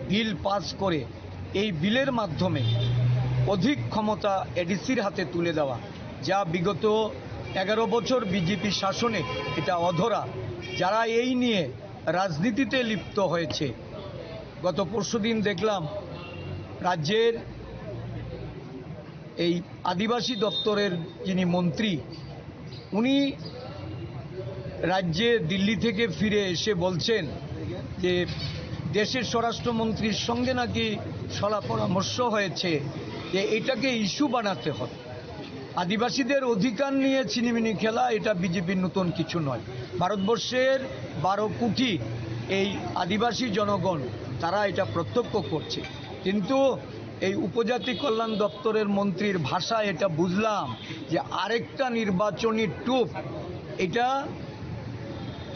বিল পাস করে এই বিলের মাধ্যমে অধিক ক্ষমতা এডিসির হাতে তুলে দেওয়া, যা বিগত এগারো বছর বিজেপি শাসনে এটা অধরা। যারা এই নিয়ে রাজনীতিতে লিপ্ত হয়েছে, গত পরশুদিন দেখলাম রাজ্যের এই আদিবাসী দপ্তরের যিনি মন্ত্রী, উনি রাজ্যে দিল্লি থেকে ফিরে এসে বলছেন যে দেশের স্বরাষ্ট্রমন্ত্রীর সঙ্গে নাকি সলা পরামর্শ হয়েছে যে এটাকে ইস্যু বানাতে হবে। আদিবাসীদের অধিকার নিয়ে ছিনিমিনি খেলা, এটা বিজেপির নতুন কিছু নয়। ভারতবর্ষের বারো কোটি এই আদিবাসী জনগণ, তারা এটা প্রত্যক্ষ করছে। কিন্তু এই উপজাতি কল্যাণ দপ্তরের মন্ত্রীর ভাষায় এটা বুঝলাম যে আরেকটা নির্বাচনী টুপ, এটা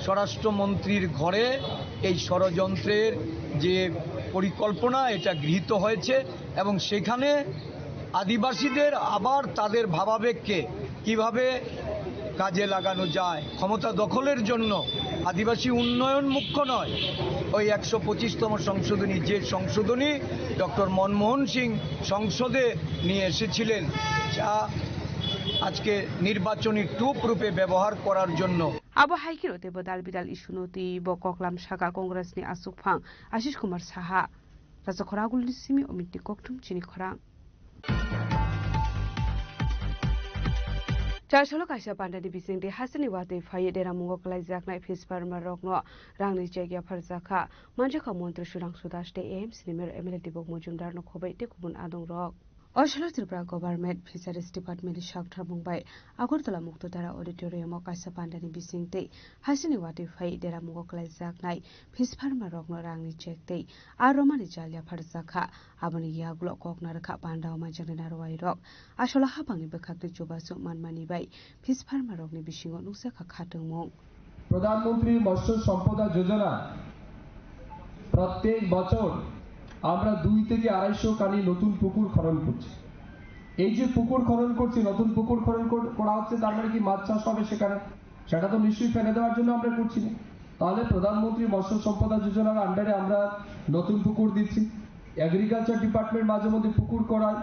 স্বরাষ্ট্রমন্ত্রীর ঘরে এই ষড়যন্ত্রের যে পরিকল্পনা, এটা গৃহীত হয়েছে এবং সেখানে আদিবাসীদের আবার তাদের ভাবাবেগকে কিভাবে কাজে লাগানো যায়, ক্ষমতা দখলের জন্য। আদিবাসী উন্নয়ন মুখ্য নয়, ওই একশো পঁচিশতম সংশোধনী, যে সংশোধনী ডক্টর মনমোহন সিং সংসদে নিয়ে এসেছিলেন, যা আজকে নির্বাচনী টুপ রূপে ব্যবহার করার জন্য। Abo hai kheno teibo dal bidal issue no twiwi bo koklam saka Congress ni aswkphang Ashish Kumar Saha. Rajakhor Agulni simi Omitni kokthum chini khorang. Chaisolo kaisa pandani bisingtwi hasteni watwi phaiwi deramungo kwlaijaknai fish farmer rokno rangni cheque yapharjakha, manjakha Montri Sudhangshu Das tei A M C ni Mayor M L A Dibok Mojumdar no khobwi tei kubun adongrok. Osalo Tripura Government Fisheries Department ni saktharmung bai Agartala Muktodara Auditorium o kaisa pandani bisingtwi hasteni watwi phaiwi deramungo kwlaijaknai fish farmer rokno rangni cheque tei a romani jal yapharjakha. Aboni yagulo kok narwkha panda o manjaknai narwai rok. Asolo hapangni bwkhaktwi chubachu manmani bai fish farmer rokni bisingo nukjakha khatungmung. প্রধানমন্ত্রী মৎস্য সম্পদা যোজনা প্রত্যেক বছর আমরা দুই থেকে আড়াইশো খানি নতুন পুকুর খনন করছি। এই যে পুকুর খনন করছি, নতুন পুকুর খনন কর-, করা হচ্ছে, তার মানে কি মাছ চাষ হবে সেখানে? সেটা তো নিশ্চয়ই ফেলে দেওয়ার জন্য আমরা করছি না। তাহলে প্রধানমন্ত্রী মৎস্য সম্পদা যোজনার আন্ডারে আমরা নতুন পুকুর দিচ্ছি। এগ্রিকালচার ডিপার্টমেন্ট মাঝে মধ্যে পুকুর করায়।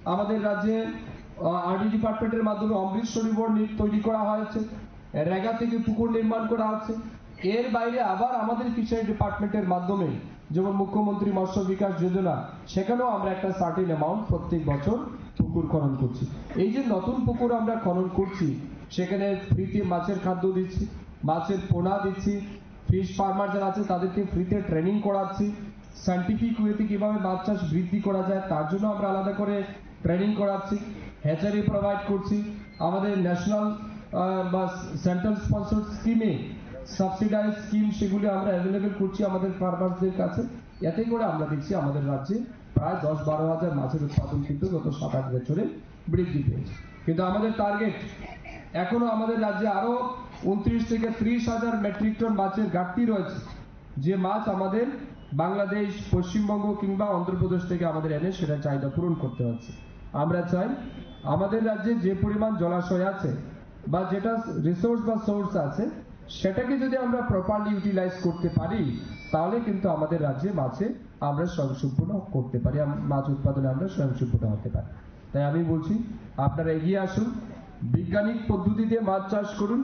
আমাদের রাজ্যে, আহ, আরডি ডিপার্টমেন্টের মাধ্যমে অমৃত সরোবর নি-, তৈরি করা হয়েছে, রেগা থেকে পুকুর নির্মাণ করা হচ্ছে। এর বাইরে আবার আমাদের ফিশারি ডিপার্টমেন্টের মাধ্যমে, যেমন মুখ্যমন্ত্রী মৎস্য বিকাশ যোজনা, সেখানেও আমরা একটা সার্টেন অ্যামাউন্ট প্রত্যেক বছর পুকুর খনন করছি। এই যে নতুন পুকুর আমরা খনন করছি, সেখানে ফ্রিতে মাছের খাদ্য দিচ্ছি, মাছের পোনা দিচ্ছি, ফিশ ফার্মার যারা আছে তাদেরকে ফ্রিতে ট্রেনিং করাচ্ছি, সায়েন্টিফিক ওয়েতে কিভাবে মাছ চাষ বৃদ্ধি করা যায় তার জন্য আমরা আলাদা করে ট্রেনিং করাচ্ছি, হ্যাচারি প্রোভাইড করছি। আমাদের ন্যাশনাল বা সেন্ট্রাল স্পন্সর স্কিমে সাবসিডাইজ স্কিম, সেগুলি আমরা অ্যাভেলেবল করছি আমাদের ফার্মার্সদের কাছে। এতে করে আমরা দেখছি আমাদের রাজ্যে প্রায় দশ বারো হাজার মাছের উৎপাদন কিন্তু গত সাত আট বছরে বৃদ্ধি পেয়েছে। কিন্তু আমাদের টার্গেট, এখনো আমাদের রাজ্যে আরো ঊনত্রিশ থেকে ত্রিশ হাজার মেট্রিক টন মাছের ঘাটতি রয়েছে, যে মাছ আমাদের বাংলাদেশ, পশ্চিমবঙ্গ কিংবা অন্ধ্রপ্রদেশ থেকে আমাদের এনে সেটা চাহিদা পূরণ করতে হচ্ছে। আমরা চাই আমাদের রাজ্যে যে পরিমাণ জলাশয় আছে বা যেটা রিসোর্স বা সোর্স আছে, সেটাকে যদি আমরা প্রপারলি ইউটিলাইজ করতে পারি, তাহলে কিন্তু আমাদের রাজ্যে মাছে আমরা স্বয়ংসম্পূর্ণ করতে পারি, আম-, মাছ উৎপাদনে আমরা স্বয়ংসম্পূর্ণ হতে পারি। তাই আমি বলছি, আপনারা এগিয়ে আসুন, বৈজ্ঞানিক পদ্ধতিতে মাছ চাষ করুন,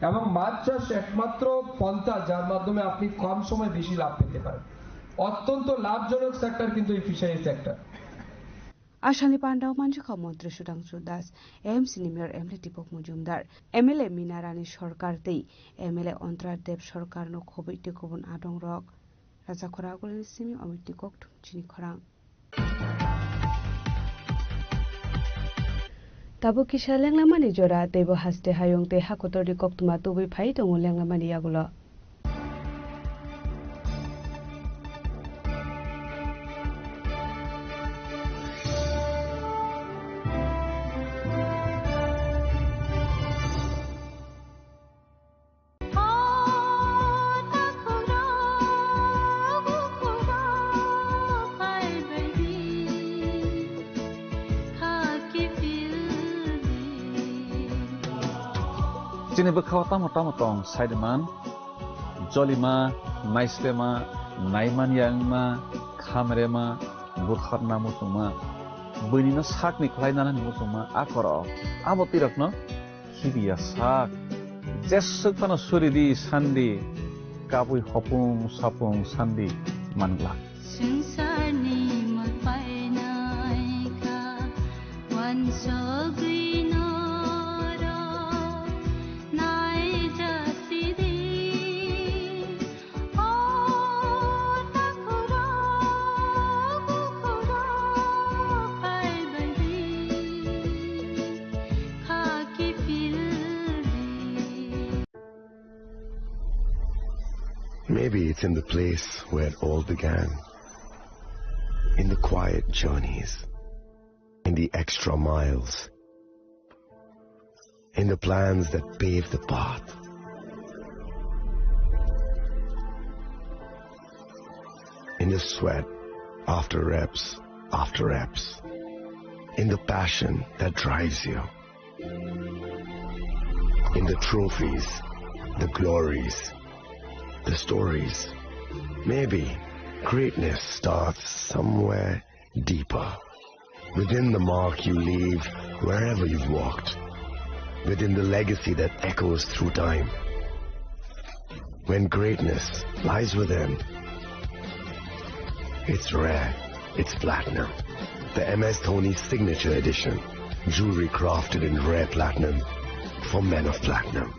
এবং মাছ চাষ একমাত্র পন্থা যার মাধ্যমে আপনি কম সময়ে বেশি লাভ পেতে পারেন। অত্যন্ত লাভজনক সেক্টর কিন্তু এই fishery sector. Asani pandao manjukha Montri Sudhangshu Das, M C ni Mayor M L A Deepak Majumdar, M L A Mina Rani Sarkar tei M L A Antara Deb Sarkar no khobwi tei kubun adongrok. Rajakhora Agulini simi Omitni kokthum chini khorang. Tabuk kisa lenglamani jora, teibo haste hayung tei hakotorni koktwma tubui phai tongo lenglamani yagulo. Chini bwkhao tamo tamo tong, saiman, jolima, naislema, naimanya wngma, khamrema, bwkharna muchungma, buinino sakni khlai nanani muchungma, a korok abo twirokno khibiya sak. Jeswk phano suri di sandi, kabui hopung sapung sandi manglak. Swngcharni mwlpainai kha uansugwi norok naijak sidi. Maybe it's in the place where it all began. In the quiet journeys, in the extra miles, in the plans that pave the path, in the sweat after reps after reps, in the passion that drives you, in the trophies, the glories, the stories. Maybe greatness starts somewhere deeper. Within the mark you leave wherever you've walked. Within the legacy that echoes through time. When greatness lies within, it's rare, it's platinum. The M S Dhoni Signature Edition. Jewelry crafted in rare platinum for men of platinum.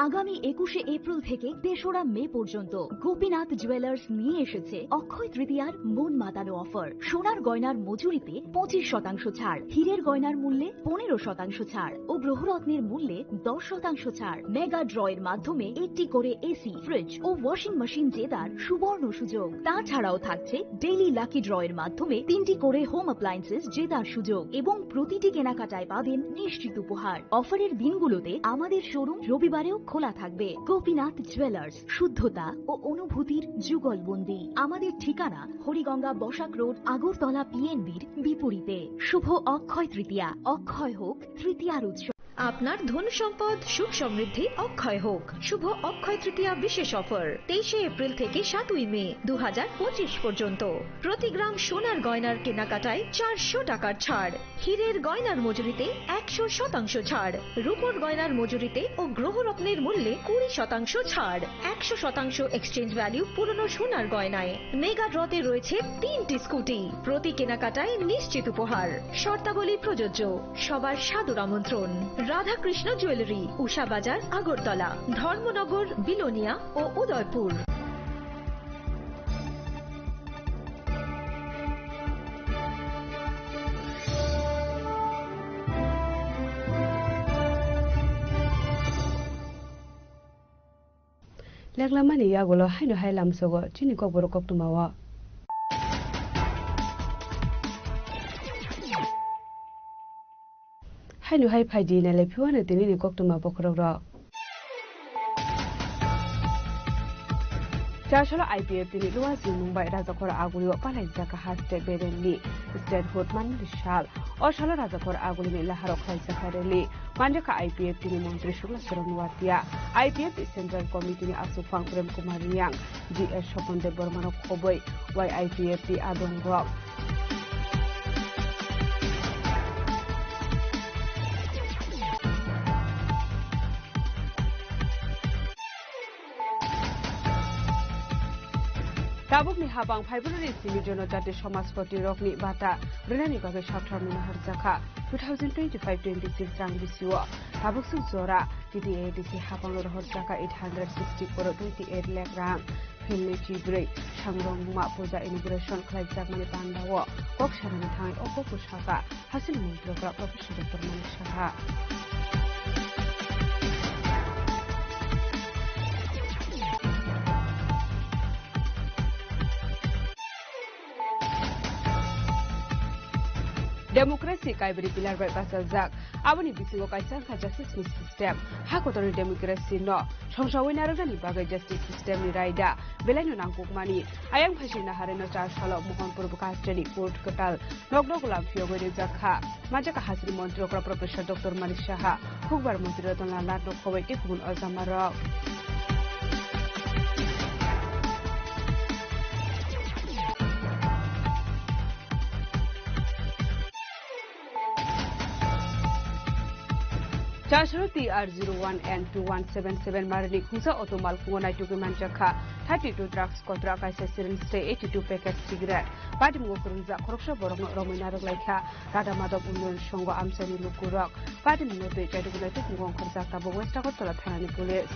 আগামী একুশে এপ্রিল থেকে তেসরা মে পর্যন্ত গোপীনাথ জুয়েলার্স নিয়ে এসেছে অক্ষয় তৃতীয়ার মন মাতানো অফার। সোনার গয়নার মজুরিতে পঁচিশ শতাংশ ছাড়, হীরের গয়নার মূল্যে পনেরো শতাংশ ছাড় ও গ্রহরত্নের মূল্যে দশ শতাংশ ছাড়। মেগা ড্র এর মাধ্যমে একটি করে এসি, ফ্রিজ ও ওয়াশিং মেশিন জেতার সুবর্ণ সুযোগ। তাছাড়াও থাকছে ডেইলি লাকি ড্র এর মাধ্যমে তিনটি করে হোম অ্যাপ্লায়েন্সেস জেতার সুযোগ এবং প্রতিটি কেনাকাটায় পাবেন নিশ্চিত উপহার। অফারের দিনগুলোতে আমাদের শোরুম রবিবারেও খোলা থাকবে। গোপীনাথ জুয়েলার্স, শুদ্ধতা ও অনুভূতির যুগলবন্দি। আমাদের ঠিকানা হরিগঙ্গা বসাক রোড, আগরতলা পিএনবির বিপরীতে। শুভ অক্ষয় তৃতীয়া, অক্ষয় হোক তৃতীয়ার উৎসব। আপনার ধন সম্পদ সুখ সমৃদ্ধি অক্ষয় হোক। শুভ অক্ষয় তৃতীয়া বিশেষ অফার তেইশে এপ্রিল থেকে সাতই মে দু হাজার পঁচিশ পর্যন্ত। প্রতি গ্রাম সোনার গয়নার কেনাকাটায় চারশো টাকার ছাড়, হীরের গয়নার মজুরিতে একশো শতাংশ ছাড়, রূপোর গয়নার মজুরিতে ও গ্রহরত্নের মূল্যে কুড়ি শতাংশ ছাড়, একশো শতাংশ এক্সচেঞ্জ ভ্যালু পুরনো সোনার গয়নায়। মেগা ড্রতে রয়েছে তিনটি স্কুটি, প্রতি কেনাকাটায় নিশ্চিত উপহার। শর্তাবলী প্রযোজ্য। সবার সাদর আমন্ত্রণ। রাধাকৃষ্ণ জুয়েলারি, উষা বাজার, আগরতলা, ধর্মনগর, বিলোনিয়া ও Udaipur. Leklamani yagulo haino hai lamsogo chini kokborok koktwmao. Haino hai phaidi nailai phiwano tinini koktwma bokhorokrok. Chasolo I P F T ni luwa jwngmung bai Rajakhor agulio palaijak haste beremni statehood manmani sal. O salo Rajakhor agulini laharo khlaijak rally. Manjakha I P F T ni montri Sukla Charan Noatia, I P F T Central Committee ni aswkphang Prem Kumar Reang, G S Sopon Debbarma no khobwi Y I P F T adongrok. Tabukni habang February simi Jonojati Somajpati rokni bata rwnani bagwi saktharmung naharjakha two thousand twenty-five twenty-six rang bisio. Tabuksuk jora T T A D C habangno rohorjakha eight hundred sixty crore twenty eight lakh rang. Philni chibrwi sangrongma puja inauguration khlaijakmani pandao kok sanani thangwi o kok bwsaka. Hasini montri okra Professor Doctor Manik Saha. Democracy kaibri pillar bai bachajak. Aboni bisingo kaisa wngkha justice ni system. Ha kotorni democracy no songsawi narwknani bagwi justice system ni raida belaino nangkukmani. Ayang phaising naharino char salo Mohanpur Bwkha Australia court kwtal nokno golam phiyogwi rijak kha. Manjakha hasini montri okra Professor Doctor Manik Saha, Hukbar montri Ratan Lal Nath no khobwi tei kubun ojamarok. Chasro T R zero one N two one seven seven marini khungsa auto malkhungo naitugwi manjakha thirty two drugs kotra kaisa syringe tei eighty two packet cigarette. Patimungo kwrwngjak khoroksa borokno romwi narwk laikha Radha Madhav Unnayan Sangha amchaini lukurok. Patimungno twi chaitugwi naitugwi ongkhorjak tabuk West Agartala thanani police.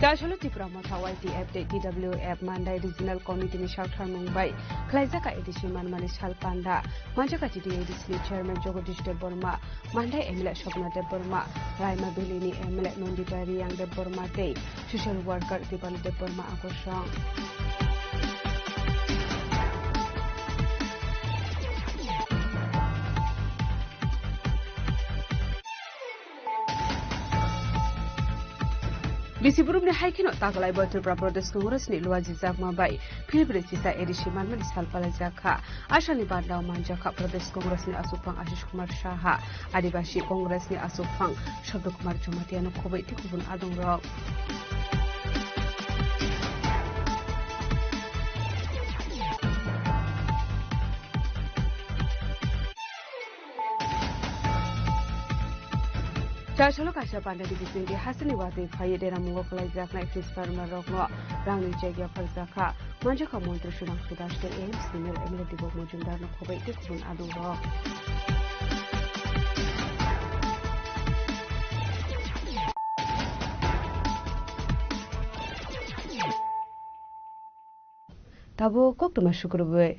Chasolo Tipra Motha Y T F tei T W F Mandai Regional Committee ni saktharmung bai khlaijak A D C manmani sal panda. Manjak T T A D C ni Chairman Jagadish Debbarma, Mandai M L A Swapna Debbarma, Raima Valley ni M L A Nandita Reang Debbarma tei Social Worker Dipali Debbarma akosong. Bisi burumni hai kheno taklai bo Tripura Pradesh Congress ni luajijakma bai philbri chisa A D C manmani sal palaijakha. Asalni bandao manjakha Pradesh Congress ni asukphang Ashish Kumar Saha, Adibasi Congress ni asukphang Sabda Kumar Jamatia no khobwi tei kubun adongrok. Chasalo kaisa pandani bisingtwi hasini watwi phaiwi deramungo kwlaijaknai fish farmer rokno rangni cheque yapharjakha. Manjakha montri Sudhanshu Das tei A M C ni M L A Deepak Majumdar no khobwi tei kubun adongrok. Tabuk koktwma sukrubwi.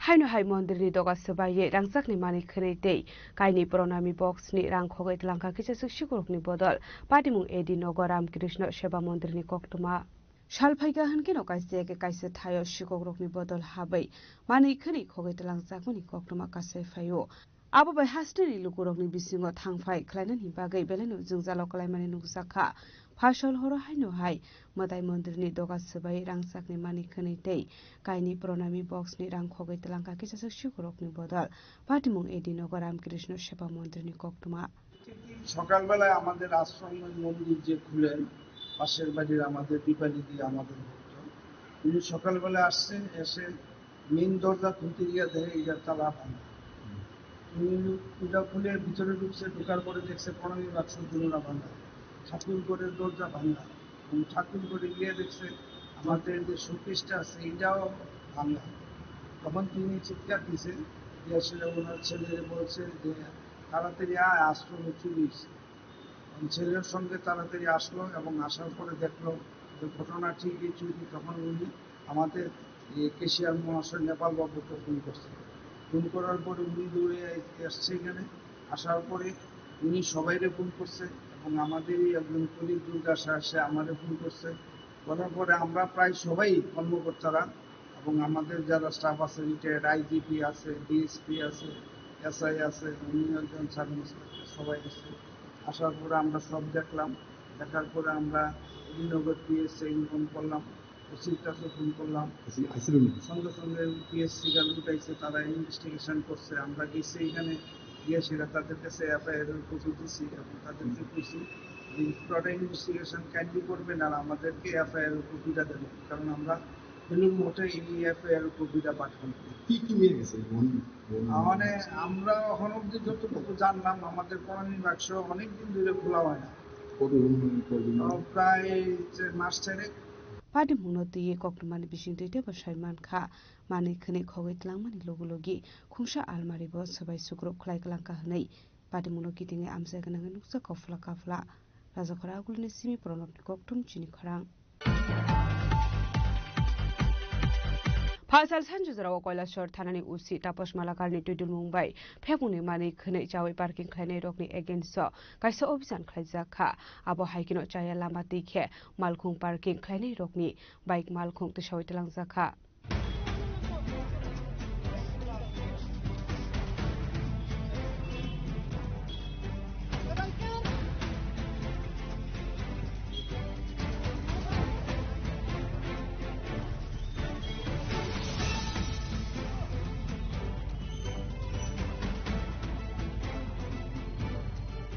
Haino hai mondirni doga swbaiwi rangchakni manwi khwnwi tei kainwi pronami boxni rang khogwi twlangkha kisa swk sikurokni bodol. Patimung A D Nogo Ramkrishna Seva Mondirni koktwma. Sal phaikha hwnkhe no kaisa eke kaisa thaio sikokrokni bodol habwi manwi khwnwi khogwi twlangjakmani koktwma kasai phaio. Abo bai hasteni lukurokni bisingo thangphai khlainani bagwi belaino jwngjalo kwlaimani nukjakha. Phasal horo haino hai mwtai mondrini doga swbai rangchakni mani khwnwi tei kaini pronami boxni rang khogwi twlangkha kisaswk sikurokni bodol. Patimung A D nogo Ramkrishna Sepa Mondrini koktwma. প্রতিদিন সকালবেলায় আমাদের আশ্রমের মন্দির যে খুলেন, পাশের বাড়ির আমাদের দীপালি দি আমাদের ভক্ত, উনি সকালবেলা আসছেন, এসে মেইন দরজা খুলতে গিয়ে দেখে এটা তালা ভাঙা। উনি ওটা খুলে ভিতরে ঢুকছে, ঢোকার পরে দেখছে প্রণামী বাক্স দুনোটা ভাঙা, ঠাকুর ঘরের দরজা ভাঙা, এবং ঠাকুর ঘরে গিয়ে দেখছে আমাদের যে শোকেসটা আছে এটাও ভাঙা। তখন তিনি চিৎকার দিয়েছেন, যে আসলে ওনার ছেলে বলছে যে তাড়াতাড়ি আয়, আশ্রমে চুরি হয়েছে। আমি ছেলের সঙ্গে তাড়াতাড়ি আসলো এবং আসার পরে দেখলো যে ঘটনা ঠিকই চুরি। তখন উনি আমাদের এই ক্যাশিয়ার মহাশয় নেপাল বাবুকে ফোন করছে। ফোন করার পরে উনি দৌড়ে এসছে এখানে। আসার পরে উনি সবাইরে ফোন করছে এবং আমাদেরই একজন কলিগ দুর্গা আসে আমারে ফোন করছে। করার পরে আমরা প্রায় সবাই কর্মকর্তারা এবং আমাদের যারা স্টাফ আছে, রিটায়ার্ড আইজিপি আছে, ডিএসপি আছে, এসআই আছে, উনি একজন সাব ইন্সপেক্টর, সবাই আছে। আসার পরে আমরা সব দেখলাম, দেখার পরে আমরা শ্রীনগর পিএসএ ইনফর্ম করলাম, ওসির কাছে ফোন করলাম। ওসি আইছিল নি? সঙ্গে সঙ্গে পিএসসি গার্ড উঠাইছে, তারা ইনভেস্টিগেশন করছে। আমরা গেছি এখানে, গিয়ে সেটা তাদের কাছে এফআইআর এর কপি দিছি এবং তাদেরকে কইছি যে পুরোটা ইনভেস্টিগেশন কাইন্ডলি করবেন আর আমাদেরকে এফআইআর এর কপিটা দেবেন, কারণ আমরা ফেলুর মঠে এই এফআইআর এর কপিটা পাঠান। কি কি নিয়ে গেছে? মানে আমরা এখন অব্দি যতটুকু জানলাম, আমাদের প্রণামী বাক্স অনেকদিন ধরে খোলা হয় না। কতদিন? প্রায় যে মাস চারেক। Patimungno twiwi koktwmani bisingtwi teibo sai mankha, manwi khwnwi khogwi twlangmani logi logi khungsa almari bo swbai sukrub khlai kwlangkha hwnwi patimungno kitingwi amchai gwnangwi nukjakha phla kaphla. Rajakhora agulini simi Pranobni koktwm chini khorang. Phalsal sanjujrao Koilashor thanani O C Tapas Malakarni twidulmung bai phekmungni manwi khwnwi chawi parking khlainairokni against o kaisa obhijan khlaijakha. Abo hai kheno chaya lama twi khe malkhung parking khlainairokni bike malkhung tisawi twlangjakha.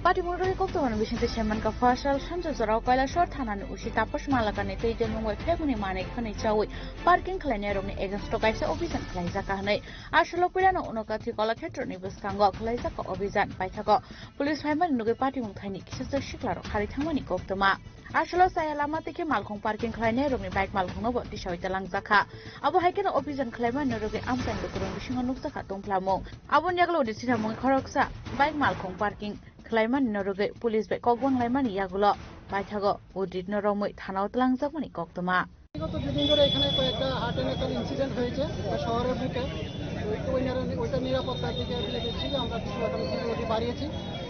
Patimungni koktwmani bisingtwi saimankha, Phalsal sanjujrao Koilashor thanani O C Tapas Malakarni twidulmung bai phekmungni manwi khwnwi chawi parking khlainairokni against o kaisa obhijan khlaijakha hwnwi. Aswk puilano Unakoti Kalakshetroni bwskango khwlaijakha obhijan. Paithago police phaimani nugwi patimung thaini kisasa siklarok harwi thangmani koktwma. Aswk chaya lama twi khe malkhung parking khlainairokni bike malkhungno bo tisawi twlangjakha. Abo hai kheno obhijan khlaimani rwgwi amchaini lukurokni bisingo nukjakha tongphlamung. Aboni yagulo uansukmung khoroksa bike malkhung parking khlaimani rwgwi police bai kok banglaimani yagulo paithago uditno romwi thanao twlangjakmani koktwma. বিগত দুদিন ধরে এখানে কয়েকটা হার্ট অ্যাটাকের ইনসিডেন্ট হয়েছে, এটা শহরের বুকে। তো একটু ওই নিরা-, ওইটা নিরাপত্তার দিকে ফিরে দিচ্ছি যে আমরা কিছু এখানে সিকিউরিটি বাড়িয়েছি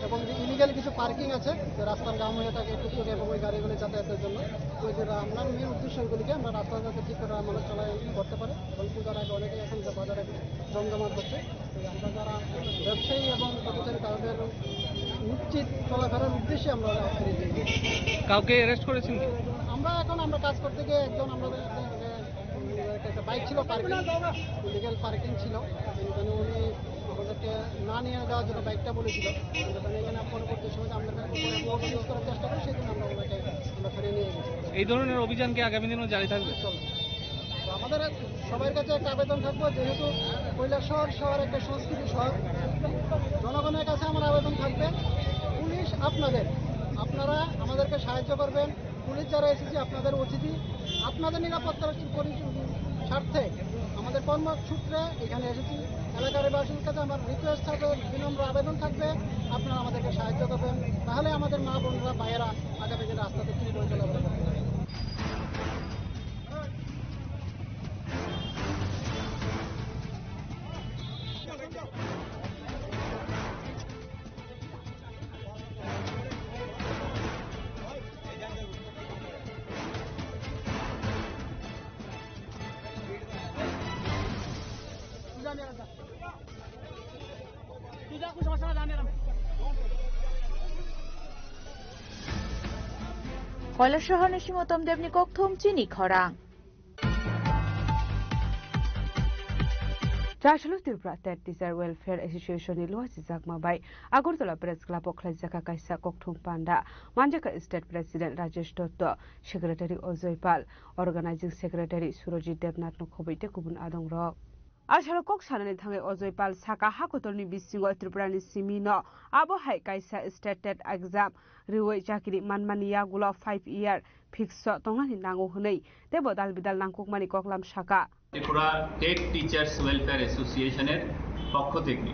এবং যে ইলিগাল কিছু পার্কিং আছে, যে রাস্তার গাম হয়ে থাকে টুকটুক এবং ওই গাড়িগুলো যাতায়াতের জন্য, ওই যে আমরা মেন উদ্দেশ্য ওইগুলিকে আমরা রাস্তা যাতে ঠিক করে আমরা চলাচল করতে পারে এবং পূজার আগে অনেকেই এখন যে বাজারে জমজমাট হচ্ছে। তো আমরা যারা ব্যবসায়ী এবং পথচারী তাদের নিশ্চিত চলাফেরার উদ্দেশ্যে আমরা আজকের এই দিন। কাউকে অ্যারেস্ট করেছেন কি? আমরা এখন আমরা কাজ করতে গিয়ে একজন আমাদের একটা, একটা, একটা বাইক ছিল পার্কিং, ইলিগাল পার্কিং ছিল, মানে উনি আমাদেরকে না নিয়ে যাওয়ার জন্য বাইকটা বলেছিল। মানে এখানে পরবর্তী সময় আমরা ইউজ করার চেষ্টা করি, সেই জন্য আমরা ওনাকে আমরা ধরে নিয়ে গেছি। এই ধরনের অভিযান কি আগামী দিনও জারি থাকবে? চলবে। তো আমাদের সবার কাছে একটা আবেদন থাকবো, যেহেতু কৈলাসহর শহর একটা সংস্কৃতি শহর, জনগণের কাছে আমার আবেদন থাকবে, পুলিশ আপনাদের, আপনারা আমাদেরকে সাহায্য করবেন। পুলিশ যারা এসেছি আপনাদের অতিথি, আপনাদের নিরাপত্তার পরি-, স্বার্থে আমাদের কর্মসূত্রে এখানে এসেছি। এলাকার বাসীর কাছে আমার রিকোয়েস্ট থাকবে, বিনম্র আবেদন থাকবে, আপনারা আমাদেরকে সাহায্য করবেন, তাহলে আমাদের মা বোনরা ভাইয়েরা আগামী দিনে রাস্তাতে ফ্রি করে চলাফেরা করতে পারবে। Koilasahar ni Simotom Debni kokthum chini khorang. Chasalo Tripura Tet Teacher Welfare Association ni luwa sijakma bai Agartala Press Club o khlaijak kaisa kokthum panda. Manjak kha State President Rajesh Dotto, Secretary Ajoy Pal, Organizing Secretary Surojit Debnath no khoboi tei kubun adongrok. Asalo kok sanani thangwi Ajoy Pal saka, hakotolni bisingo Tripurani simi no abo hai kaisa state tet exam riwi chakiri manmani yagulo five year fix o tongnani nango hwnwi teibo dal bidal nangkukmani koklam saka. Tripura TET teachers welfare অ্যাসোসিয়েশনের পক্ষ থেকে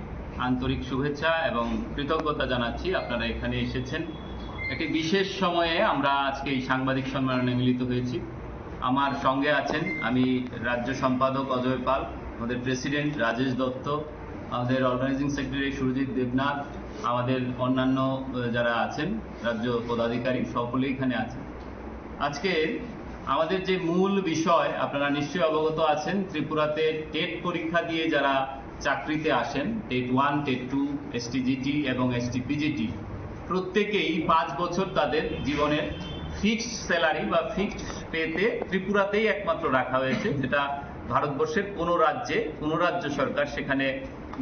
আন্তরিক শুভেচ্ছা এবং কৃতজ্ঞতা জানাচ্ছি, আপনারা এখানে এসেছেন। একটি বিশেষ সময়ে আমরা আজকে এই সাংবাদিক সম্মেলনে মিলিত হয়েছি। আমার সঙ্গে আছেন আমি রাজ্য সম্পাদক অজয় পাল, আমাদের প্রেসিডেন্ট রাজেশ দত্ত, আমাদের অর্গানাইজিং সেক্রেটারি সুরজিৎ দেবনাথ, আমাদের অন্যান্য, আহ, যারা আছেন রাজ্য পদাধিকারী, সকলেই এখানে আছেন। আজকে আমাদের যে মূল বিষয়, আপনারা নিশ্চয়ই অবগত আছেন, ত্রিপুরাতে টেট পরীক্ষা দিয়ে যারা চাকরিতে আসেন, TET one, TET two, STGT এবং এসটিপিজিটি, প্রত্যেকেই পাঁচ বছর তাদের জীবনের ফিক্সড স্যালারি বা ফিক্সড পেতে ত্রিপুরাতেই একমাত্র রাখা হয়েছে, যেটা ভারতবর্ষের কোনো রাজ্যে, কোনো রাজ্য সরকার সেখানে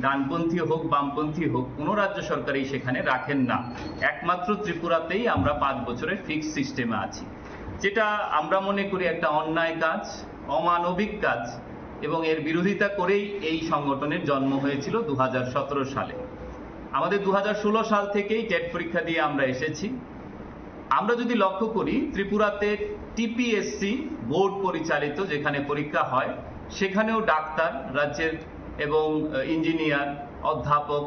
ডানপন্থী হোক, বামপন্থী হোক, কোনো রাজ্য সরকারই সেখানে রাখেন না। একমাত্র ত্রিপুরাতেই আমরা পাঁচ বছরের ফিক্সড সিস্টেমে আছি, যেটা আমরা মনে করি একটা অন্যায় কাজ, অমানবিক কাজ, এবং এর বিরোধিতা করেই এই সংগঠনের জন্ম হয়েছিল দু হাজার সতেরো সালে। আমাদের দু হাজার ষোলো সাল থেকেই টেট পরীক্ষা দিয়ে আমরা এসেছি। আমরা যদি লক্ষ্য করি, ত্রিপুরাতে টিপিএসসি বোর্ড পরিচালিত যেখানে পরীক্ষা হয়, সেখানেও ডাক্তার, রাজ্যের এবং, আহ, ইঞ্জিনিয়ার, অধ্যাপক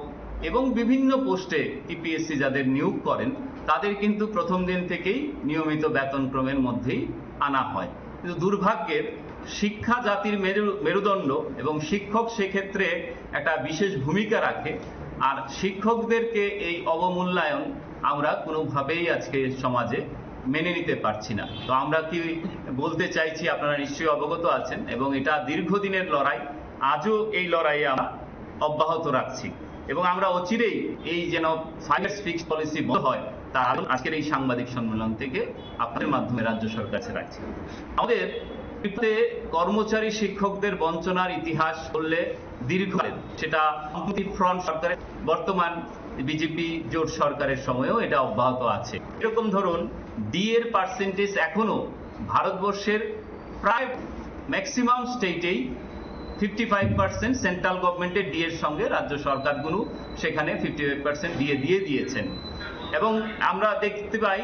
এবং বিভিন্ন পোস্টে টিপিএসসি যাদের নিয়োগ করেন, তাদের কিন্তু প্রথম দিন থেকেই নিয়মিত বেতনক্রমের মধ্যেই আনা হয়। কিন্তু দুর্ভাগ্যের, শিক্ষা জাতির মেরু-, মেরুদণ্ড এবং শিক্ষক সেক্ষেত্রে একটা বিশেষ ভূমিকা রাখে। আর শিক্ষকদেরকে এই অবমূল্যায়ন আমরা কোনোভাবেই আজকে সমাজে মেনে নিতে পারছি না। তো আমরা কি বলতে চাইছি, আপনারা নিশ্চয়ই অবগত আছেন, এবং এটা দীর্ঘদিনের লড়াই, আজও এই লড়াইয়ে আমরা অব্যাহত রাখছি। এবং আমরা অচিরেই এই যেন ফাইভ ইয়ার্স ফিক্সড পলিসি বন্ধ হয়, তার আজকের এই সাংবাদিক সম্মেলন থেকে আপনাদের মাধ্যমে রাজ্য সরকার কাছে রাখছি। আমাদের ত্রিপুরাতে কর্মচারী শিক্ষকদের বঞ্চনার ইতিহাস বললে দীর্ঘ, সেটা বামপন্থী ফ্রন্ট সরকারের, বর্তমান বিজেপি জোট সরকারের সময়ও এটা অব্যাহত আছে। এরকম ধরুন, ডি এর পার্সেন্টেজ এখনো ভারতবর্ষের প্রায় ম্যাক্সিমাম স্টেটেই ফিফটি ফাইভ পার্সেন্ট সেন্ট্রাল গভর্নমেন্টের ডি এর সঙ্গে রাজ্য সরকারগুলো সেখানে fifty five percent D A দিয়ে দিয়েছেন। এবং আমরা দেখতে পাই,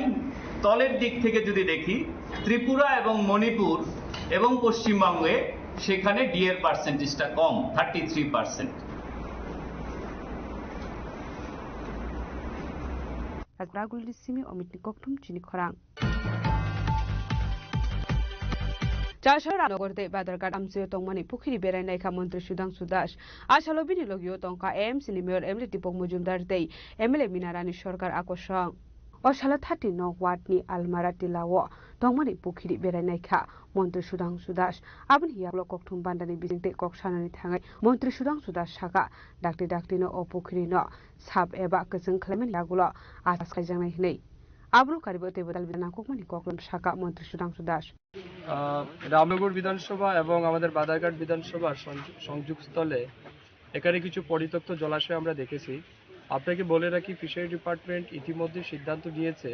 তলের দিক থেকে যদি দেখি, ত্রিপুরা এবং মণিপুর এবং পশ্চিমবঙ্গে সেখানে ডি এর পার্সেন্টেজটা কম, thirty three percent. Ragulni simi Omitni kokthum chini khorang. Chasao Ramnagar tei Badharghat amchaio tongmani pukhiri berai naikha Montri Sudhangshu Das. Asalo bini logio tongkha A M C ni Mayor M L A Deepak Majumdar tei M L A Mina Rani Sarkar akosong. O salo thirty no ward ni Almara tilao tongmani pukhiri berai naikha Montri Sudhangshu Das. Aboni yagulo kokthum bandani bising tei kok sanani thangwi Montri Sudhangshu Das saka, dakti dakti no o pukhiri no sap eba kwchwng khlaimani yagulo achas khaijaknai hwnwi. Abono karibo teibo dal bidal nangkukmani koklam saka Montri Sudhangshu Das. আহ, রামনগর বিধানসভা এবং আমাদের বাধারঘাট বিধানসভার সংযু-, সংযোগস্থলে এখানে কিছু পরিত্যক্ত জলাশয় আমরা দেখেছি। আপনাকে বলে রাখি, ফিশারি ডিপার্টমেন্ট ইতিমধ্যে সিদ্ধান্ত নিয়েছে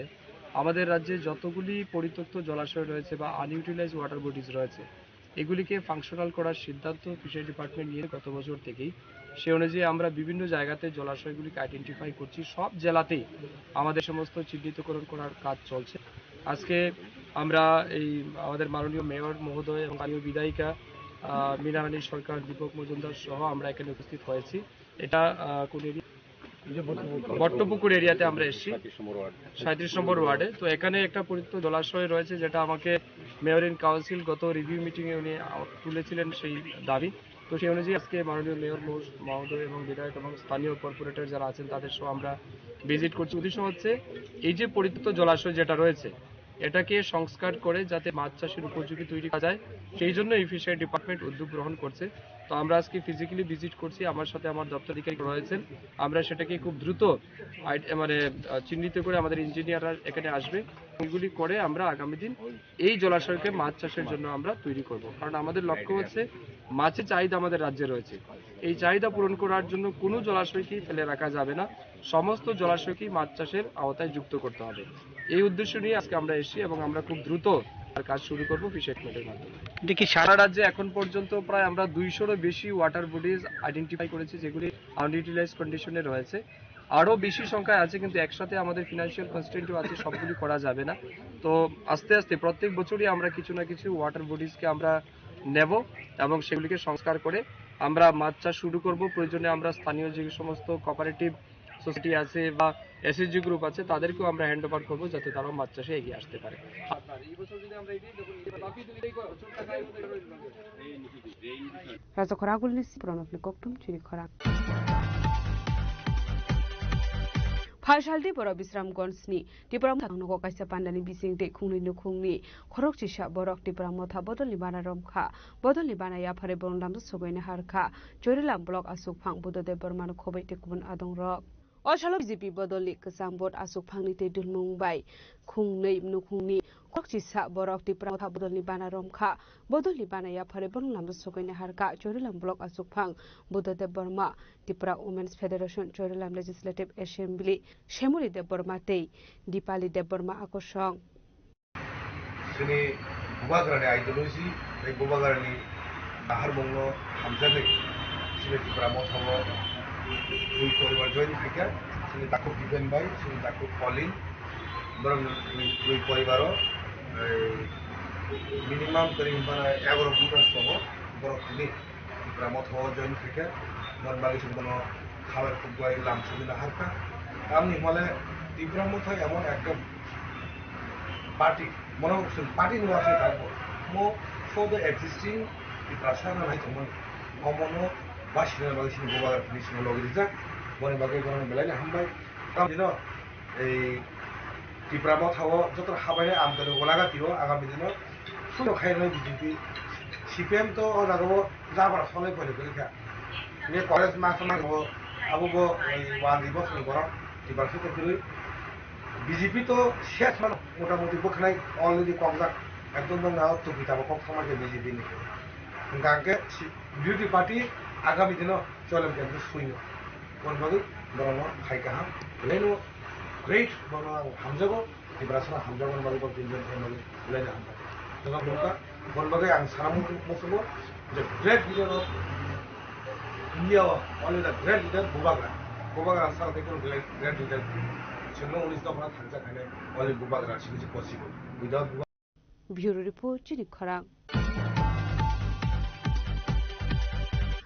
আমাদের রাজ্যে যতগুলি পরিত্যক্ত জলাশয় রয়েছে বা আনইউটিলাইজড ওয়াটার বডিজ রয়েছে, এগুলিকে ফাংশনাল করার সিদ্ধান্ত ফিশারি ডিপার্টমেন্ট নিয়ে গত বছর থেকেই। সে অনুযায়ী আমরা বিভিন্ন জায়গাতে জলাশয়গুলিকে আইডেন্টিফাই করছি। সব জেলাতেই আমাদের সমস্ত চিহ্নিতকরণ করার কাজ চলছে। আজকে আমরা এই আমাদের মাননীয় মেয়র মহোদয় এবং স্থানীয় বিধায়িকা, আহ, মীনা রানী সরকার, দীপক মজুমদার সহ আমরা এখানে উপস্থিত হয়েছি। এটা, আহ, কোন এরিয়া? বট্টপুকুর এরিয়াতে আমরা এসেছি, সাঁইত্রিশ নম্বর ওয়ার্ডে। তো এখানে একটা পরিত্যক্ত জলাশয় রয়েছে, যেটা আমাকে মেয়র ইন কাউন্সিল গত রিভিউ মিটিংয়ে উনি, আহ, তুলেছিলেন সেই দাবি। তো সেই অনুযায়ী আজকে মাননীয় মেয়র মহোস-, মহোদয় এবং বিধায়ক এবং স্থানীয় কর্পোরেটর যারা আছেন তাদের সহ আমরা ভিজিট করছি। উদ্দেশ্য হচ্ছে এই যে পরিত্যক্ত জলাশয় যেটা রয়েছে, এটাকে সংস্কার করে যাতে মাছ চাষের উপযোগী তৈরি করা যায়, সেই জন্য এই ফিশারি ডিপার্টমেন্ট উদ্যোগ গ্রহণ করছে। তো আমরা আজকে ফিজিক্যালি ভিজিট করছি, আমার সাথে আমার দপ্তর আধিকারিক রয়েছেন, আমরা সেটাকে খুব দ্রুত আইড-, মানে, আহ, চিহ্নিত করে আমাদের ইঞ্জিনিয়াররা এখানে আসবে, এগুলি করে আমরা আগামী দিন এই জলাশয়কে মাছ চাষের জন্য আমরা তৈরি করব। কারণ আমাদের লক্ষ্য হচ্ছে মাছের চাহিদা আমাদের রাজ্যে রয়েছে, এই চাহিদা পূরণ করার জন্য কোনো জলাশয়কেই ফেলে রাখা যাবে না, সমস্ত জলাশয়কেই মাছ চাষের আওতায় যুক্ত করতে হবে। এই উদ্দেশ্য নিয়ে আজকে আমরা এসেছি এবং আমরা খুব দ্রুত তার কাজ শুরু করব ফিশ ট্রিটমেন্টের মাধ্যমে। এটা কি সারা সারা রাজ্যে এখন পর্যন্ত প্রায় আমরা দুইশোরও বেশি ওয়াটার বডিজ আইডেন্টিফাই করেছি, যেগুলি আনইউটিলাইজ কন্ডিশনে রয়েছে। আরও বেশি সংখ্যায় আছে, কিন্তু একসাথে আমাদের ফিনান্সিয়াল কনস্ট্রেন্টও আছে, সবগুলি করা যাবে না। তো আস্তে আস্তে প্রত্যেক বছরই আমরা কিছু না কিছু ওয়াটার বডিজকে আমরা নেব এবং সেগুলিকে সংস্কার করে আমরা মাছ চাষ শুরু করব। প্রয়োজনে আমরা স্থানীয় যে সমস্ত কোঅপারেটিভ সোসাইটি আছে বা এসএইচজি গ্রুপ আছে, তাদেরকেও আমরা হ্যান্ড ওভার করবো, যাতে তারাও মাছ চাষে এগিয়ে আসতে পারে। রাজাখরা আগুলনি si pranokni koktum chini khorang. Phalsaldi borok Bisramganjni Tipra Motha nogo kaisa pandani bisingtwi khungnwi nukhungni khorokchisa borok Tipra Motha bodolni bana romkha. Bodolni bana yapharwi borok lamsa sogwini harkha. Chorilam block aswk phang Buddhadev Bormano khobwi tei kubun adongrok. O salo B J P bodolni kwcham vote aswk phangni tei dulmung bai khungnwi nukhungni khorokchisa borok Tipra Motha bodolni bana romkha. Bodolni bana yapharwi borok lamsa sogwini harkha. Chorilam block aswk phang Buddhadev Borma, Tipra Women's Federation, Chorilam Legislative Assembly, Semuri Debbarma tei Dipali Debbarma akosong. Chini Bubagrani ideology tei Bubagrani naharmungno hamjagwi chini Tipra Mothao twi poribar join khaikha. Chini takhuk Dipen bai, chini takhuk Pauline, borokni twi, twi poribaro, eh, minimum tei hwnphano egaroh voters tongo, borok tini. Tipra Mothao join khaikha, mon bagwi chwng bono khabar khukbai lam sugwi naharkha. Tamni hwnle Tipra Motha emon ekta party, mono chwng party ni uansuk tongo. Mo for the existing Tiprasa no nai tongmani. Omono basina bagwi chini Bubagra phini sino logi rijak. Boni bagwi bono belai no hambai. Tamni no ei Tipra Mothao joto habaini amtani golaga tio agami dino suno khairoknai B J P, C P M to o jagao jabra solai phai phai kha. Ni Congress ma sama bo abo bo ei one divorce ni borok Tipra sute phirwi B J P to ses mano motamoti bwkhanai already kokjak ekdom bwkha tupi tabo kok sama khe B J P ni. Hwnkha hwnkhe si-, B J P party agami dino cholem khe suino. Kon bagwi borokno phai kaham. Belai no great, borokno ang hamjago. Tiprasano hamjakmani bagwi bo tinjon khaimani belai no hamjak. Joto nukha, boni bagwi ang sana muchungo, the great leader of India, only the great leader Bubagra. Bubagra sara tei kono great, great leader. Chwngno unis dophano thangjak hainai, only Bubagra sini se possible. Without Bubagra Bureau Report, chini khorang.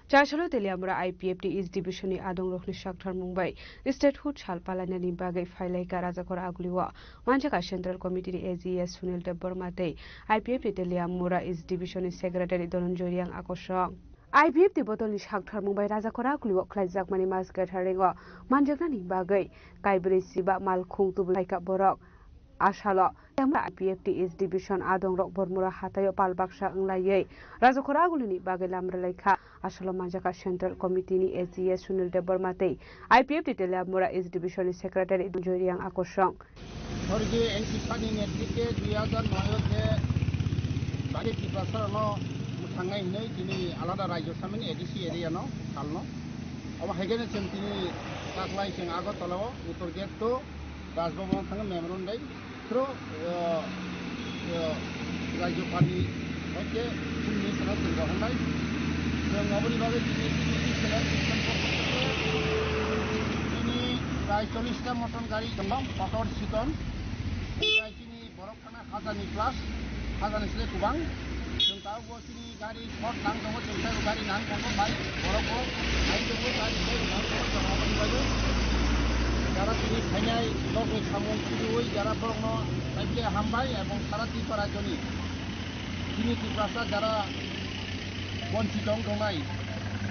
Chasalo Teliamura I P F T East Division ni adongrokni saktharmung bai statehood sal palainani bagwi phailaika Rajakhor Agulio manjaka Central Committee ni A G S Sunil Debbarma tei I P F T Teliamura East Division ni Secretary Dhananjoy Riang akosong. I P F T bodolni saktharmung bai Rajakhor Agulio khlaijakmani mas gatharingo manjaknani bagwi kaibrwi siba malkhung tubui phaika borok. Asalo, Temra I P F T East Division adongrok Bormura hataio pal baksa wnglaiwi Rajakhor Agulini bagwi lam rwlaikha. Asalo manjaka Central Committee ni A G S Sunil Debbarma tei I P F T Teliamura East Division ni Secretary Joy Riang akosong. Swargiyo N P Sani netrite dui hajar noi o je bagwi Tiprasarokno mwthangnai hinwi tini alada raijo samani A D C area no salno. Omo hai khe chwng tini taklai chwng Agartala o Uttor Gate to Raj Bhavan thangwi memorandum dai. Through, uh, uh, Rajya Party hoite chini sara chwng rohornai. Chwng oboni bagwi chini, chini sara chini prai chollish ta motor gari tongo, motor siton. Chini borok thana hajar ni plus, hajar ni sle kubang. Chwng tabuk bo chini gari short nang tongo, chwng tei gari nang tongo, bai borok bo nai tongo, gari bo nang tongo, chwng aboni bagwi jara tini phainai nokni samung tubuwi jara borokno naikhe hambai, ebong sara Tripura rajyoni chini Tiprasa jara bonchito wng tongnai,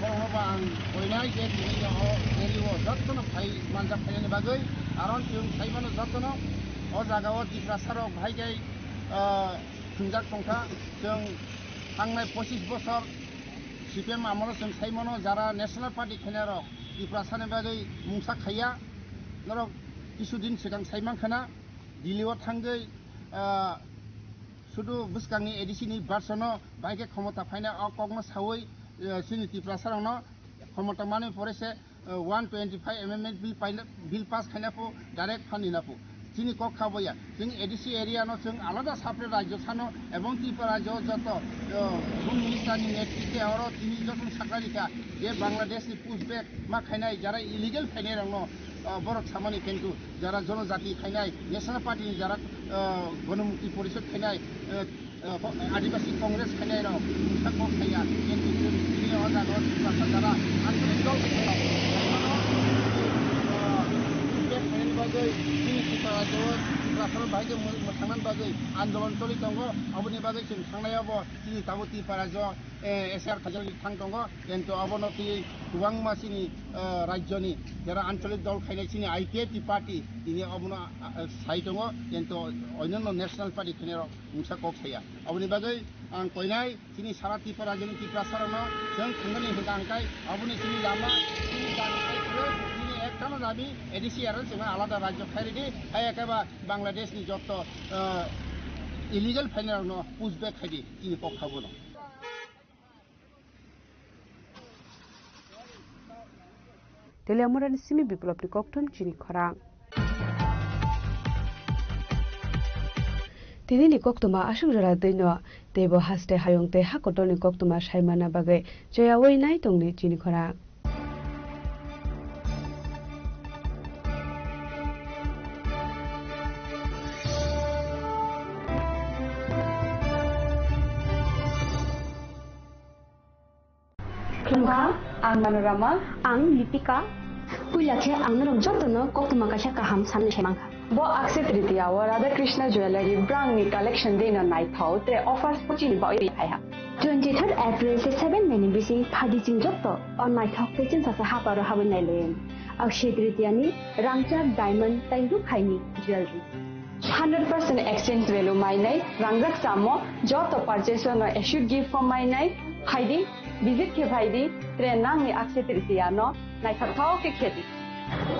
borokno bo ang koinai je tini o rally o jotono phai manjak phainani bagwi, karon chwng sai mano jotono o jaga o Tiprasa rok bahai khe ah, thwngjak tongkha. Chwng thangnai pochis bosor C P M amolo chwng saimano jara National Party khainai rok Tiprasani bagwi mungsa khaiya. Norok kisudin swkang saimankhana Delhi o thangwi, ah, sudu bwskangni A D C ni version o bai khe khomota phaina o kokno sawi, ah, chini Tiprasa rokno khomota manwi pore se, ah, one twenty five amendment bill paina, bill pass khaina pho direct phan nina pho. Chini kok kha boya. Chwng A D C area no chwng alada separate rajyo sano ebong Tripura rajyo joto, ah, Home Minister ni netritwe oro tini joto sakha rikha je Bangladesh ni push back ma khainai jara illegal phainai rokno, ah, borok samani kintu jara jonojati khainai, National Party ni jara, ah, Ganamukti Porishad khainai, ah, ah, Adibasi Congress khainai rok mungsa kok khaiya, kintu chwng chini o jaga o Tiprasa jara ancholik dol khainai rok. Khaimano, ah, feedback khainani bagwi chini Tiprasa o, Tiprasa o bahai khe mw-, mwthangna bagwi andolon choli tongo, aboni bagwi chwng thangnai obo chini tabuk Tiprasa o, eh, S I R khaijak thang tongo, kintu abono twi kwbangma chini, eh, rajyoni jara ancholik dol khainai chini I P F T party tini abono, ah, ah, sai tongo, kintu onyanno national party khainai rok mungsa kok saya. Aboni bagwi ang koinai chini sara Tripura rajyoni Tiprasa rokno chwng thangmani hwnkha hwnkhe aboni chini lama chini dabi khai kwrwi, chini ektano dabi A D C area chwngno alada rajyo khai ridi, hai ekhe ba Bangladesh ni jotto, eh, illegal phainai rokno push back khai di chini kok kha bono. Teliamurani simi Biplopni kokthum chini khorang. Tinini koktwma aswk jora twino, teibo haste hayung tei ha kotorni koktwma saimana bagwi cheyaui nai tongni chini khorang. Khulumkha, ang Manorama. Ang Lipika. Puila khe ang norok jotono koktwma kaisa kaham sanwi sai mankha. Bo Akshaya Tritiya o Radha Krishna Jewellery brand ni collection de no naithok tre offers pochini bagwi phaiha. Twenty third April se seven May ni bising phadi chwng joto o naithok tei chwngsasa haparo habwi nailayan. Akshaya Tritiya ni rangchak, diamond tei rukhaini jewellery. Hundred percent exchange value mainai, rangjak chamo, joto purchase no assured gift form mainai, phaidi, visit khe phaidi, tre nangni Akshaya Tritiya no naithokthok khe khedi.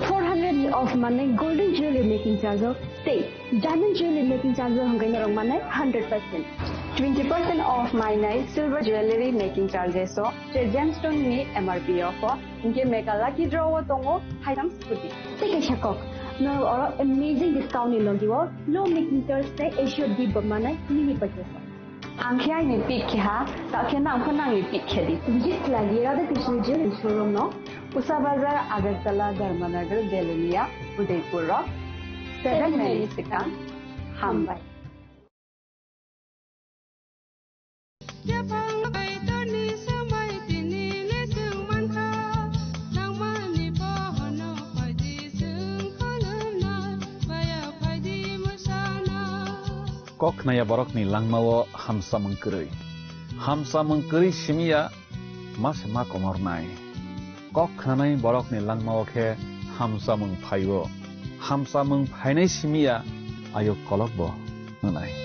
Four hundred ni off manai golden jewelry making charge o tei diamond jewelry making charge o hwnkhe norok manai hundred percent. Twenty percent off mainai silver jewelry making charges o, tre gemstone ni M R P o pho, hwnkhe mega lucky draw o tongo haitham scooty. Tei kaisa kok, norok oro amazing discount ni logi o low making charge tei assured gift bo manai mini purchase o. Ang khe aini pick khe ha, ta khe nang pho nangni pick khe di. Visit khlai di Radha Krishna Jewelry showroom no, Usa Bazar, Agartala, Dharmanagar, Belonia, Udaipur o seven May ni swkang. Hambai. Yaphang kaitorni swmai tini le chwng mankha, nangmani bohono phaidi chwng khulumnai, maya phaidi mwsana. Kok khnaya borokni langmao hamsamung kwrwi. Hamsamung kwrwi simiya ma se ma komornai. Kok khnanai borokni langmao khe hamsamung phaio. Hamsamung phainai simiya ayuk kolokbo wngnai.